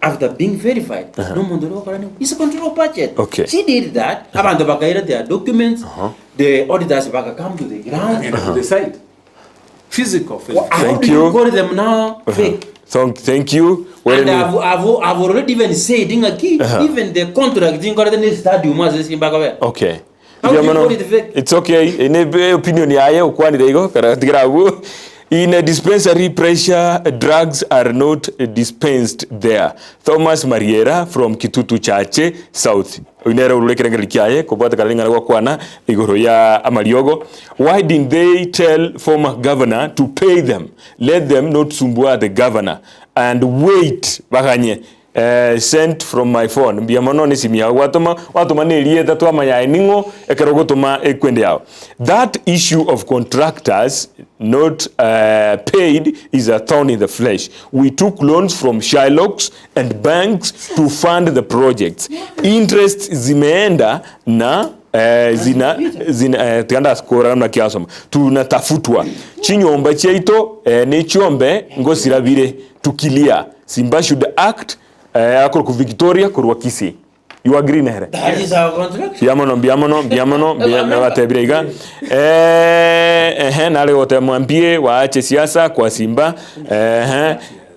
after being verified. No monto ore gokora nigo. It's a control budget. Okay. She did that. Abanto bakaira their documents, the auditors bakacome to the ground. And to the side. Physical, physical. How Thank do you you. call them now fake? Thank, thank you And Werani- I've, I've, I've already even said ng'aki even the contract nkorete ne stadium ase Simba kobera. Okay. How do you Mbuya mono. call it fake? It's okay. Ene be opinion yaye okwanire igo kara tigera abwo. In a dispensary pressure drugs are not dispensed there. Thomas Mariera from Kitutu Chache South. Oyo nere orure ekerengererio kiaye kobwatekana ring'ana gwakwana igoro ya amariogo. Why didn't they tell former governor to pay them? Let them not sumbua the governor and wait baganye eh, sent from my phone mbuya mono ne esimi yao gwatoma gwatoma na erieta twamanya aye ning'o ekero ogotoma ekwende yao that issue of contractors not uh, paid is a thorn in the flesh we took loans from shylocks and banks to fund the projects interest zimeenda na eh, zina, zina eh, tiga ndakora namna kiasoma tunatafutwa chinyomba chiaito eh, nechiombe ngosirabire tukilia simba should act eh, akorokwa victoria korwa kisii you agree nere That is our contract. mbuya mono mbuya mono mbuya mono mbuya nabatebire iga eh, ehe nare goteba mwambie waache siasa kwa simba ehe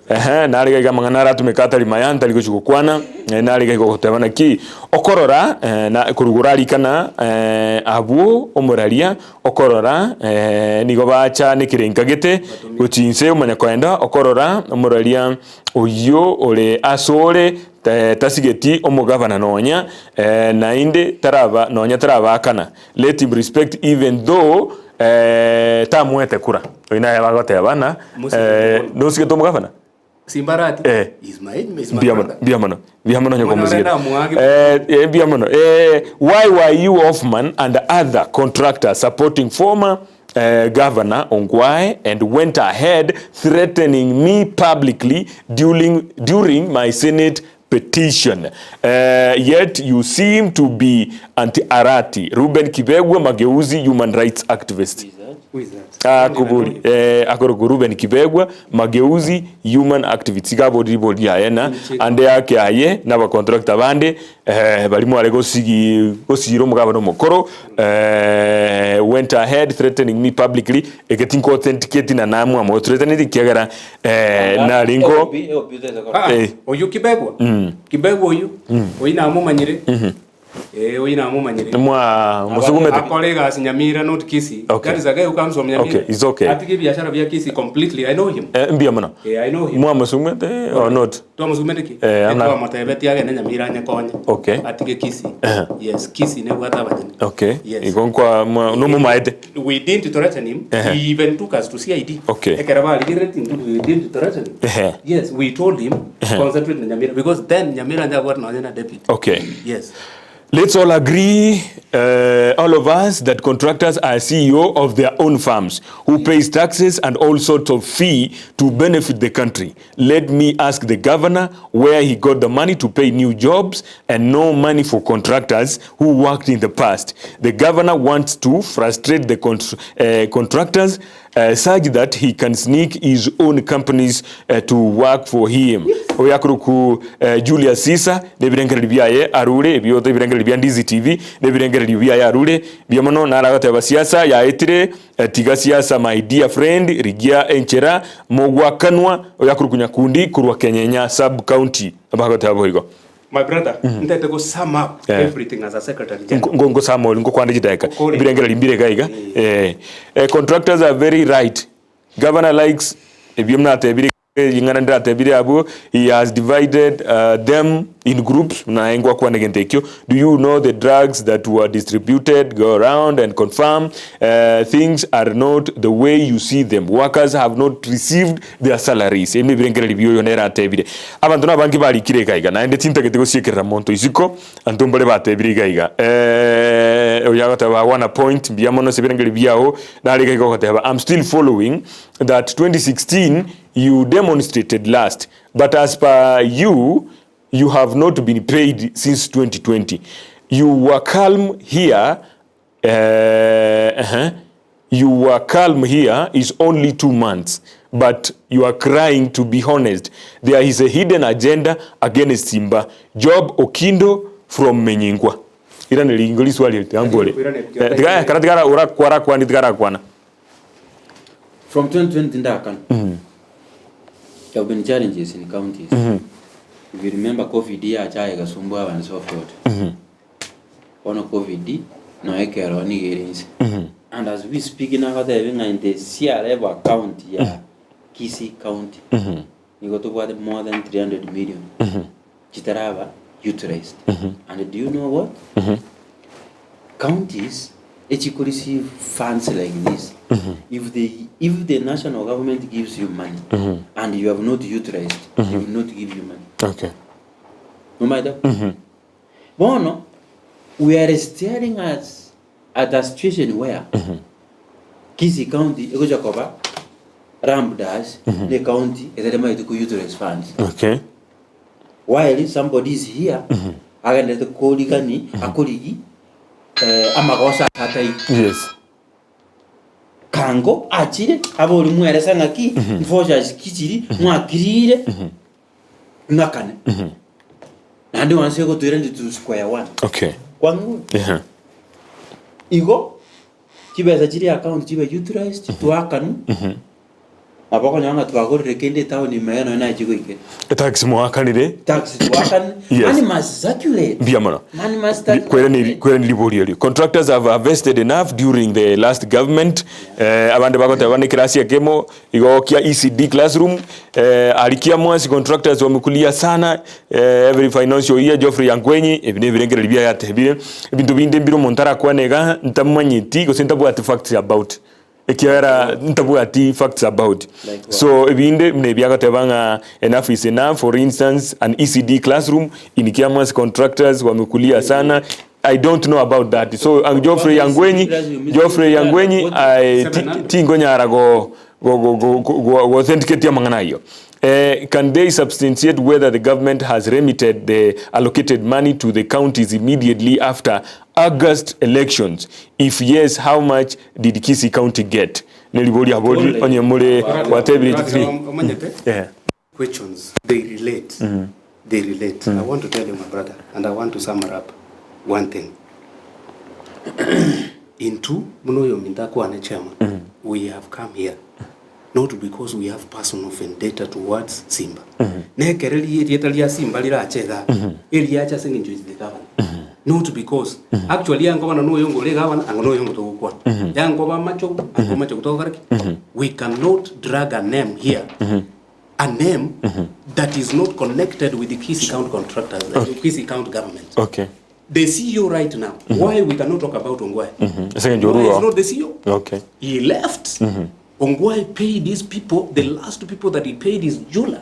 Ehe, nare iga amang'ana aratumeka atari maya ntari gochia gokwana, eh, nare iga goteba naki okorora eh, na korwa orarikana eh, abwo omoraria okorora eh, nigo bacha nekerenka gete gochia inse omanya koenda okorora omoraria oyio ore asore eh, tasigeti omogavana nonya eh, naende taraba nonya tarabakana let him respect even though eh, tamoete kura. Oyio naye bagoteba ng'a Mosigete eh, nosigete omogavana? Simbarati Eh. is my is my Mbuya mono, brother. mbuya mono, mbuya mono onye Mwana komosigete. orenda amoage. Eh, eh, mbuya mono. Eh, why were you Hoffman and other contractors supporting former eh, Governor Ongwae and went ahead threatening me publicly during, during my Senate petition. Eh, yet you seem to be anti-Arati. Ruben Kibegwa Mageuzi, human rights activist. Who is that? Akobori eh, akorokwa Ruben Kibegwa Mageuzi human activist iga abori ribori riaye na ande yake aye na abacontractor bande eh, bari mware gosigi gosira omogabana omokoro eh, went ahead threatening me publicly eke tinko authenticate na namwe amo threatening ekiagera eh, naringo Ah, Eh. oyu Kibegwa. Kibegwa oyu. Oyu namomanyire. Eh, oyu namomanyire. mwa musugumete Akora egasi Nyamira not Kisii. Okay. That is a guy who comes from Nyamira. Okay, it's okay. Atige biashara bia Kisii completely. I know him. eh, mbuya mono Eh, I know him. mwamusugumete or not Twamusugumete ki? Eh, amna- Twamotebetie agende Nyamira anyekonye. Okay. Atige Kisii. Yes, Kisii nebwate abanyene. okay Yes. igo nkwa mwa- nomomaete We didn't threaten him. Eh. He even took us to CID. Okay. Ekero barigereti intwe, we didn't threaten him. Eh. Yes, we told him concentrate na Nyamira because then Nyamira njabwate nonye na deputy. okay Yes. Let's all agree all of us that contractors are CEO of their own firms who pays taxes and all sorts of fee to benefit the country. Let me ask the governor where he got the money to pay new jobs and no money for contractors who worked in the past. The governor wants to frustrate the contractors such that he can sneak his own companies to work for him. Oyo akorokwa Julius Caesar nebirengererio biaye arure ebioto ebirengererio bia Ndizi TV nebirengererio biaye arure buya mono naro agoteba siasa yaetire tiga siasa my dear friend rigia enchera mogwakanwa oyo akorokwa Nyakundi korwa Kenyenya sub county abagoteba boigo. My brother, ntete go sum up everything as a secretary general. Ngo ngo sum all ngokwande chidakika Okore. ebirengererio mbire iga iga eh, eh, contractors are very right governor likes ebio mnatebire ring'ana ndiratebire abwo he has divided uh, them in groups naye ngwakwana egento ekio do you know the drugs that were distributed go around and confirm uh, things are not the way you see them workers have not received their salaries ebi nebirengererio bioyo nere atebire Abanto nabange barikire iga iga, naende tintagete gosiekerera monto isiko, anto mbare batebire iga iga. Eh, oyo agoteba I wanna point, mbuya mono ase ebirengererio biao, nare iga iga ogoteba I'm still following that 2016 you demonstrated last, but as per you, you have not been paid since 2020. You were calm here Eeh you were calm here is only 2 months but you are crying to be honest there is a hidden agenda against Simba Job Okindo from Menyingwa irane ringo riswali eri tiga mbore Eh, tiga ekero tigara orakwa rakwani tigarakwana. From 2020 ndakana there have been challenges in counties. If you remember COVID yacha egasumbua and so forth. Bono covid noe ekero nigo ere inse. And as we speak nagotebi ng'a in the CRF account ya Kisii county nigo tobwate more than 300 million chitaraba utilized. And do you know what? Counties echiko receive funds like this if they if the national government gives you money and you have not utilized they will not give you money. Okay. Nomaete? Bono we are staring at, at a situation where Kisii County egocha koba rammed as ne county etaremaete ko utilize funds. Okay. While somebody is here agenderete korigani akorigi eh, amagoso atai Yes. Kango achire abori mweresa ng'aki vouchers ki chiri mwakirire ng'akane naende once egotoira ndi to square one Okay. kwang'u Yeah. igo chibesa chiri account chibe utilized twakanu nabo okonyora ng'a twagorire kende etown ime eye nonya naye chigoikera Etax mwakanire tax twakane Yes. money must circulate mbuya mono. money must circulate Kwerani ribori erio. Contractors have harvested enough during the last government. Eh, abande bagoteba ne class ekemo igo kia ECD classroom eh, ari kia mwasi contractors wamekulia sana eh, every financial year Geoffrey Yangwenyi ebi nebirengereri biaye atebire ebinto binde mbire omonto arakwane iga ntamanyeti gose ntabwati facts about Ekiagera ntabwati facts about. Like what? So ebinde buna ebi agoteba ng'a enough is enough for instance an ECD classroom in Kiamwasi contractors wamekulia sana I don't know about that. So ang Geoffrey Yangwenyi Geoffrey Yangwenyi I tingonyara go go go go go go authenticate amang'ana ayio. Eh, can they substantiate whether the government has remitted the allocated money to the counties immediately after August elections? If yes, how much did Kisii County get? Neribori abori onye more gwatebire Brother, chitiri. omanyete Yeah. questions they relate they relate i want to tell you my brother and i want to sum up one thing intwe buna oyominto akwane chairman we have come here Not because we have personal vendetta towards Simba. Nekere erieta ria Simba rirache igaa, eriache ase eng'encho is the governor. Not because actually yango bono noyo ore governor ango noyo togokwana. Yango ba machogu, ango machogu togokora ki? We cannot drag a name here. A name that is not connected with the Kisii County contractors, the Kisii County government. Okay. The CEO right now, why we cannot talk about Ongwae? Ase eng'encho Ongwae orure is not the CEO. Okay. He left. Ongwae paid his people, the last people that he paid is July.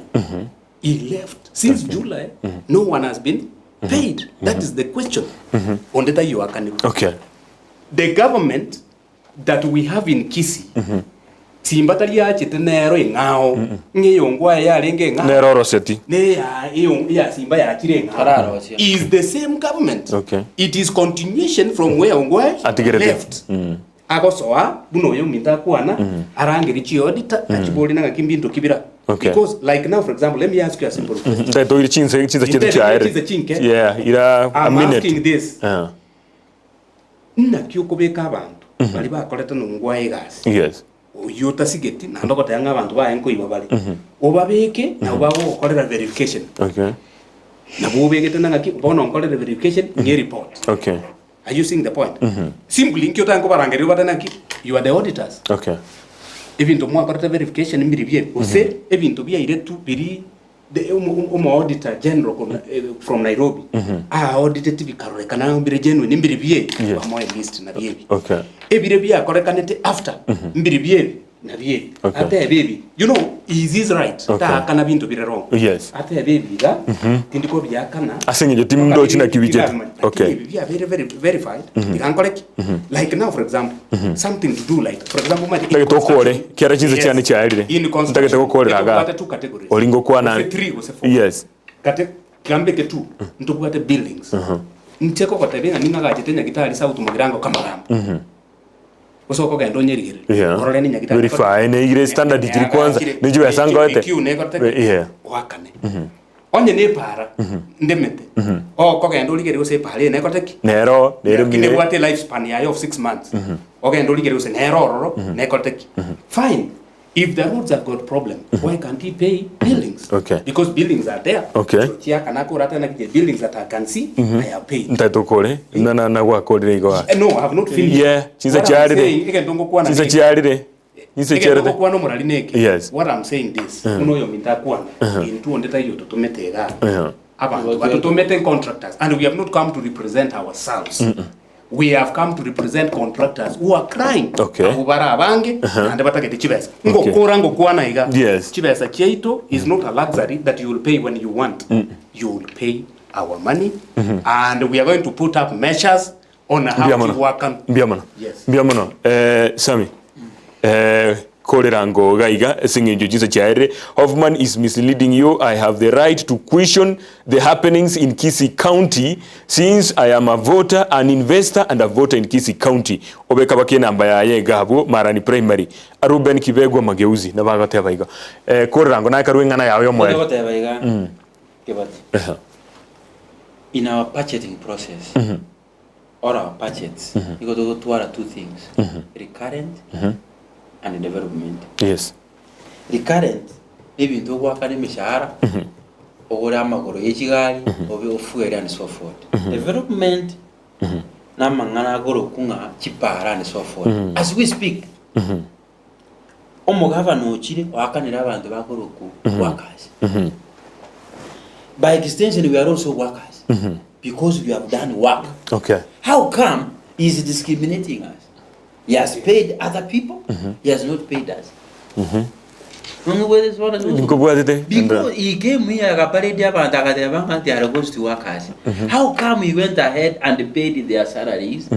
He left. Since July, no one has been. paid? That is the question. Onde taiyo oakanirwe. Okay. The government that we have in Kisii, Simba tari achete nero eng'ao, ng'a eyongo aye yarenge eng'ao. Nero oroseti. Neya eyo ya Simba yachire eng'ao. Tararosia. Is the same government. Okay. It is continuation from where Ongwae Atigerete. left. Agosoa buna oyo ominto akwana arangerie chiauditor achibori na ng'aki mbinto ki bira. Okay. Because like now for example let me ask you a simple question. Ntaete oire chinse chinse chiaito Ntaete chiaere. chinse chinke. Yeah, ira a I'm minute. asking this. Ah, Naki okobeka abanto baria bakorete nongwae egasi Yes. oyio otasigeti naende ogoteba ng'a abanto baye nkoiba bare, obabeke nabo bagogokorera verification. Okay. Nabo obegete na ng'aki bono nkorere verification ng'e report. Okay. Are you seeing the point? Simply inki otanye kobarangeria obate naki you are the auditors. Okay. Ebinto mwakorete verification mbiri biebi gose ebinto biairetwe biri the omo auditor general korwa from Nairobi aauditeti bikarorekana ng'a mbire genuine mbiri biebi Yes. bamoe list nabio ebi. Okay. Ebire biakorekanete after mbiri biebi nabio ebi. Okay. Atebe ebi you know he is his right Okay. taakana binto bire wrong. Yes. Atebe ebi iga tindi kobiakana Ase eng'encho timndochi naki bichete. Okay. Okay. Ebi biabeire very verified iga nkore ki? Like now for example something to do like for example omanyete in Ntagete okore construction- kiara chinse chiane Yes. chiaerire. In construction, Ntagete gokorera igaa. ntobwate two categories. Ori ngokwana Gose three gose four. Yes. Kate kiambeke two ntobwate buildings. Inche kogotebia ng'a ning'agachete nyagitari South Mugirango Kamagambo. Gose okogenda onyerigererie. Yeah. Orore ni nyagitari. Verify, neigire standard chiri kwanza, nechibesa ngoete. EQ negote. Yeah. Oakane. Onye ne epara ndemete. Okogenda origererie gose epara eye negote ki? Nero Lakini neremire. ebwate life span yaye of 6 months. Ogende origererie gose nero ororo nekorete ki? Fine. If the roads have got problem, why can't he pay buildings? Okay. Because buildings are there. Okay. Chiaka nakorate naki buildings that I can see, I have paid. Ntaete okore na na nagwakorire igo aa. Eh, No, I have not finished. Yeah, chinse What I'm chiarire. saying, egento ngokwana Chinse neke. chiarire. Chinse Egento chiarire. ngokwana omorari neke. Yes. What I'm saying this, buna oyo ominto akwana, intwe onde taiyo totomete igaa. Yeah. Abanto batotomete contractors and we have not come to represent ourselves. We have come to represent contractors who are crying. Okay. Abwo bare abange naende batagete chibesa. Okay. Ngokora ngokwana iga. Yes. Chibesa chiaito is not a luxury that you will pay when you want. You will pay our money and we are going to put up measures on how Mbuya to mono. work on. Mbuya mono. Yes. Mbuya mono. Eh, Sami. Eh, korera ngo iga iga ase eng'encho chinsa chiaerire Hoffman is misleading you I have the right to question the happenings in Kisii County since I am a voter an investor and a voter in Kisii County obeka baka enamba yaye iga abwo Marani Primary Reuben Kibegwa Mageuzi nabo agoteba igo eh, korera ngo naye karue eng'ana yago yomoerio Goteba iga Kibati. Ehe. In our budgeting process or our budgets nigo togotwara two things recurrent and development. Yes. Recurrent nebinto ogoakana emeshahara ogore amagoro ye chigari obe ofuere and so forth. Development namang'ana agorokwa ng'a chipara and so forth. As we speak omogavana ochire oakanire abanto bakorokwa workers. By extension we are also workers because we have done work. Okay. How come he is discriminating us? He has paid other people, he has not paid us. Nkobwatete Because he came here akaparade abantu akateba ng'a they are ghost workers. How come he went ahead and paid their salaries?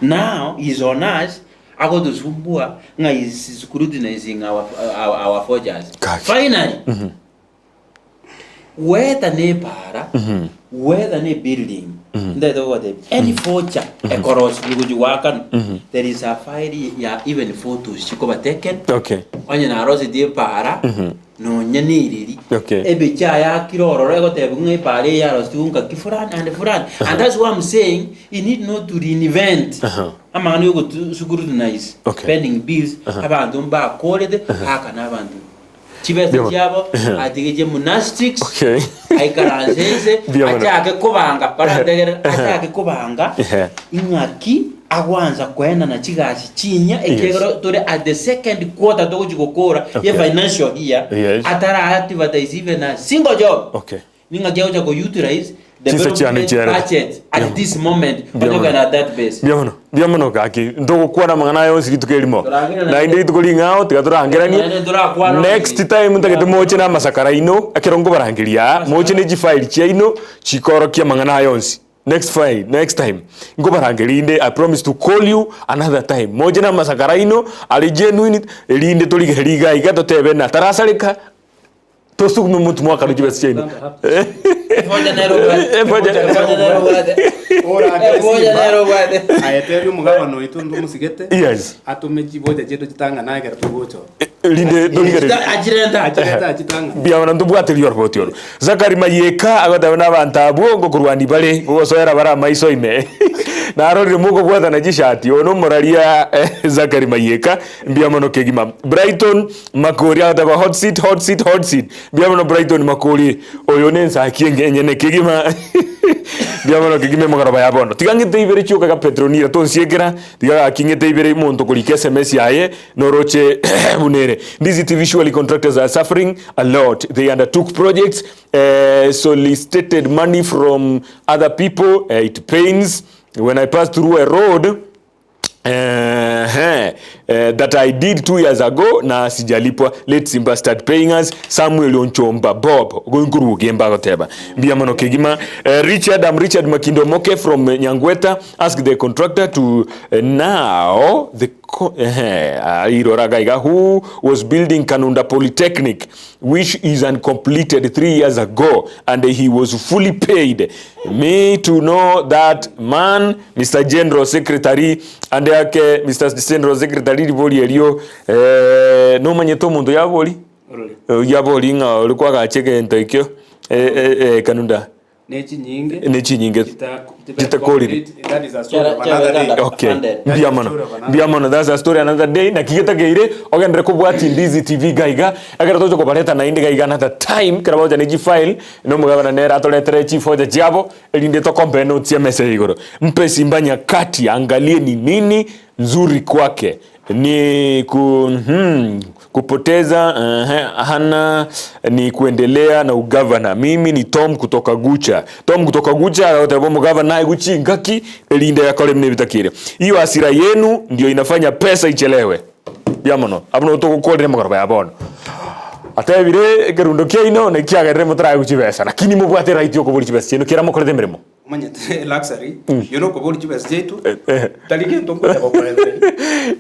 Now he's on us agotosumbua ng'a he's scrutinizing our, our, our forgers. Gotcha. Finally, whether ne para whether ne building ndaete gogotebia any forger ekorosibwa gochia goakanwa there is a file ya even photos chikoba taken Okay. onye narosetie epara nonya na ereri Okay. ebicha yakire ororo egotebia ng'a epara eye yarosetiwe ngaki fulani and fulani and that's why I'm saying you need not to reinvent amang'ana yogotu scrutinize Okay. pending bills abanto mbakorete aka na abanto Chibesa Mbuya mono. chiabo atigeche monastics Okay. aikaranse ense Mbuya mono. achake kobanga barantegerera achake kobanga Ehe. ing'aki agwansa koenana chigasi chinya Yes. ekiagera tore at the second quarter togochi gokora Okay. ye financial year Yes. atara advertise even a single job Okay. ning'aki agocha ko utilize Chinsa chiane Development chiarete. budget at this moment Mbuya mono. otogenda at that base. Mbuya mono, mbuya mono gaki, ntogokwana amang'ana aya onsi rituko erimo. Torangerania Naende rituko ring'ao tiga torangeranie. Naende torakwana Next onsi. time ntagete moche na amasakara aino, ekero nkobarangeria aa, moche ne chifaili chiaino chikorokia amang'ana aya onsi. Next file, next time nkobarangeria inde, I promise to call you another time. Moche na amasakara aino are genuine, erinde torigererie iga iga totebe na tarasareka, Tosugume omonto mwakano chibesa chiaino. Efoja nero obwate. Efoja- Efoja nero obwate. Orangere Efoja Simba. nero obwate. Aye tebi omogabana oito ntomosigete Yes. atome chibocha chiaito chitang'ana ekero togocha oo. Rinde torigererie. Achirenta. Achirente achitang'ana. Mbiabana ntobwate rioroboti oro. Zakari Mayeka agoteba na abanto abwo ngokorwania bare, ngogosoera bare amaiso ime. Narorire mokobwatana chishati, oyo nomoraria Zakari Mayeka, mbuya mono kegima. Brighton Makori agoteba hot seat, hot seat, hot seat. Mbuya mono Brighton Makori, oyo nensaki enge enyene kegima. Mbuya mono kegima emogoroba ya bono. Tiga ng'ete ibere chioka iga Petronila tonsiekera, tiga gaki ng'ete ibere omonto korika sms yaye noroche buna ere. Ndizi TV surely contractors are suffering a lot. They undertook projects, eh, solicited money from other people, eh, it pains when I pass through a road eh, eh, that I did 2 years ago na sijalipwa. Let Simba start paying us. Samuel Onchomba Bob goinkurugemba agoteba mbuya mono kegima. Eh, Richard, I'm Richard Makindo Moke from Nyangweta. Ask the contractor to now the eh, irora gaiga who was building Kanunda Polytechnic which is uncompleted 3 years ago and he was fully paid. Me to know that man, Mr. General Secretary, and ake Mr. General Secretary ribori erio eh, nomanyete omonto yabori Orore. Yabori ng'a ori kwagacha egento ekio eh, eh, eh, Kanunda Ne chinyinge. Ne chinyinge. Chitakorire. That is a story of another day. Okay. Funded. Mbuya mono. Mbuya mono. That's a story another day. Naki getakeire ogenderere kobwatia Ndizi TV gaiga ekero toche kobareta naende gaiga another time kero bagocha ne chifile na omogabana nere atoretere chifoja chiabo erinde tokompare notes emesa ya igoro. Mpe Simba nyakati angalie ni nini nzuri kwake ni ku, kupoteza hana ni kuendelea na ugavana. Mimi ni Tom kutoka Gucha. Tom kutoka Gucha agoteba omogavana aye guchi ngaki erinde akore buna ebitakire. Hiyo hasira yenu ndio inafanya pesa ichelewe. Mbuya mono. Abwo nabo togokorera emegoroba ya bono. Atebire ekerundo kiaino nekiagerire motarae gochibesa lakini mobwate right yokoboria chibesa chiaino kera mokorete emeremo. Omanyete luxury, eyio nokoboria chibesa chiaito, tari gento nkocha gokoebereria.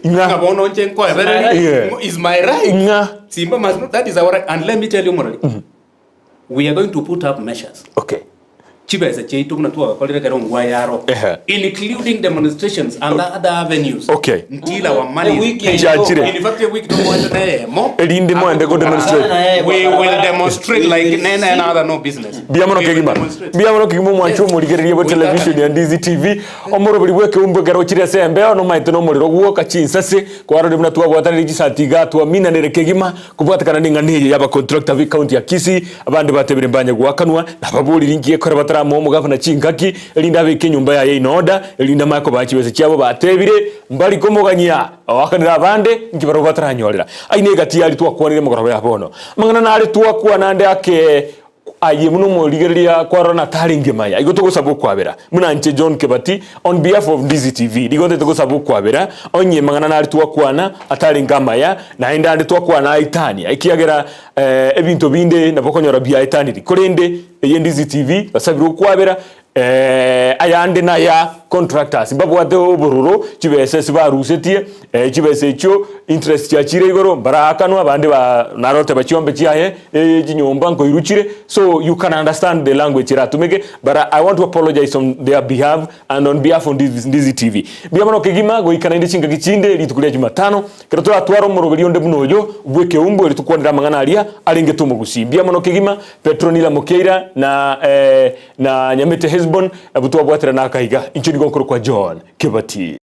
Ng'a. Ng'a bono inche nkoebereria, Yeah. is my right. Ng'a. Simba must know, that is our right. And let me tell you morali, we are going to put up measures. Okay. Chibesa chiaito buna twagakorire ekero ngwa yaro, Ehe. including demonstrations and other avenues. Okay. Until our money A is week paid. Chiachire. In fact, a week tomoete neyemo. Erinde moende go demonstrate. We will demonstrate like nene and other no business. Mbuya mono We will kegima. demonstrate. Mbuya mono kegima omwancho omorigereria bwa We television ya Ndizi TV. Omorobori bw'ekeumbu ekero ochire ase embeo nomaete nomorero gwoka chinsase kwarorire buna twabwatanire chisati iga twaminanire kegima kobwatekana neng'ana eye y'abacontractor b'ecounty ya Kisii abande batebire mbanye goakanwa nababorire inki gekora bataramoa omogavana chingaki erinde abeke enyomba yaye in order erinde amanye kobaa chibesa chiabo batebire mbari komoganyia oakanire abande inki barabwo bataranyorera. Aye negati yaria twakwanire mogoroba ya bono. Amang'ana nare twakwana ande ake Aye buna omorigereria kwarora na tarenge maya, igo togosaba okwabera. Buna inche John Kebati, on behalf of Ndizi TV, nigo ntagete gosaba okwabera, onye mang'ana nare twakwana atarenge amaya, naende ande twakwana aetania, ekiagera ebinto binde nabo okonyora biaetaniri. Korende eye Ndizi TV, basabire okwabera, ayande naya contractors, mbabwate obororo, chibesa ase barusetie, chibesa echio interest chiachire igoro, mbaraakanwe, abande ba naroteba chiombe chiaye, chinyomba nkoiruchire, so you can understand the language eratumeke, but I want to apologize on their behalf and on behalf of Ndizi TV. Mbuya mono kegima, goika naende chingaki chinde, rituko ria Jumatano, ekero toratware omoroberi onde buna oyo, bw'ekeumbu, erio tokwanere amang'ana aria arengete omogusii. Mbuya mono kegima, Petronila Mokeira na na Nyamete Hesbon, abwo twabwaterana akaiga. Inche nigo nkorokwa John Kebati.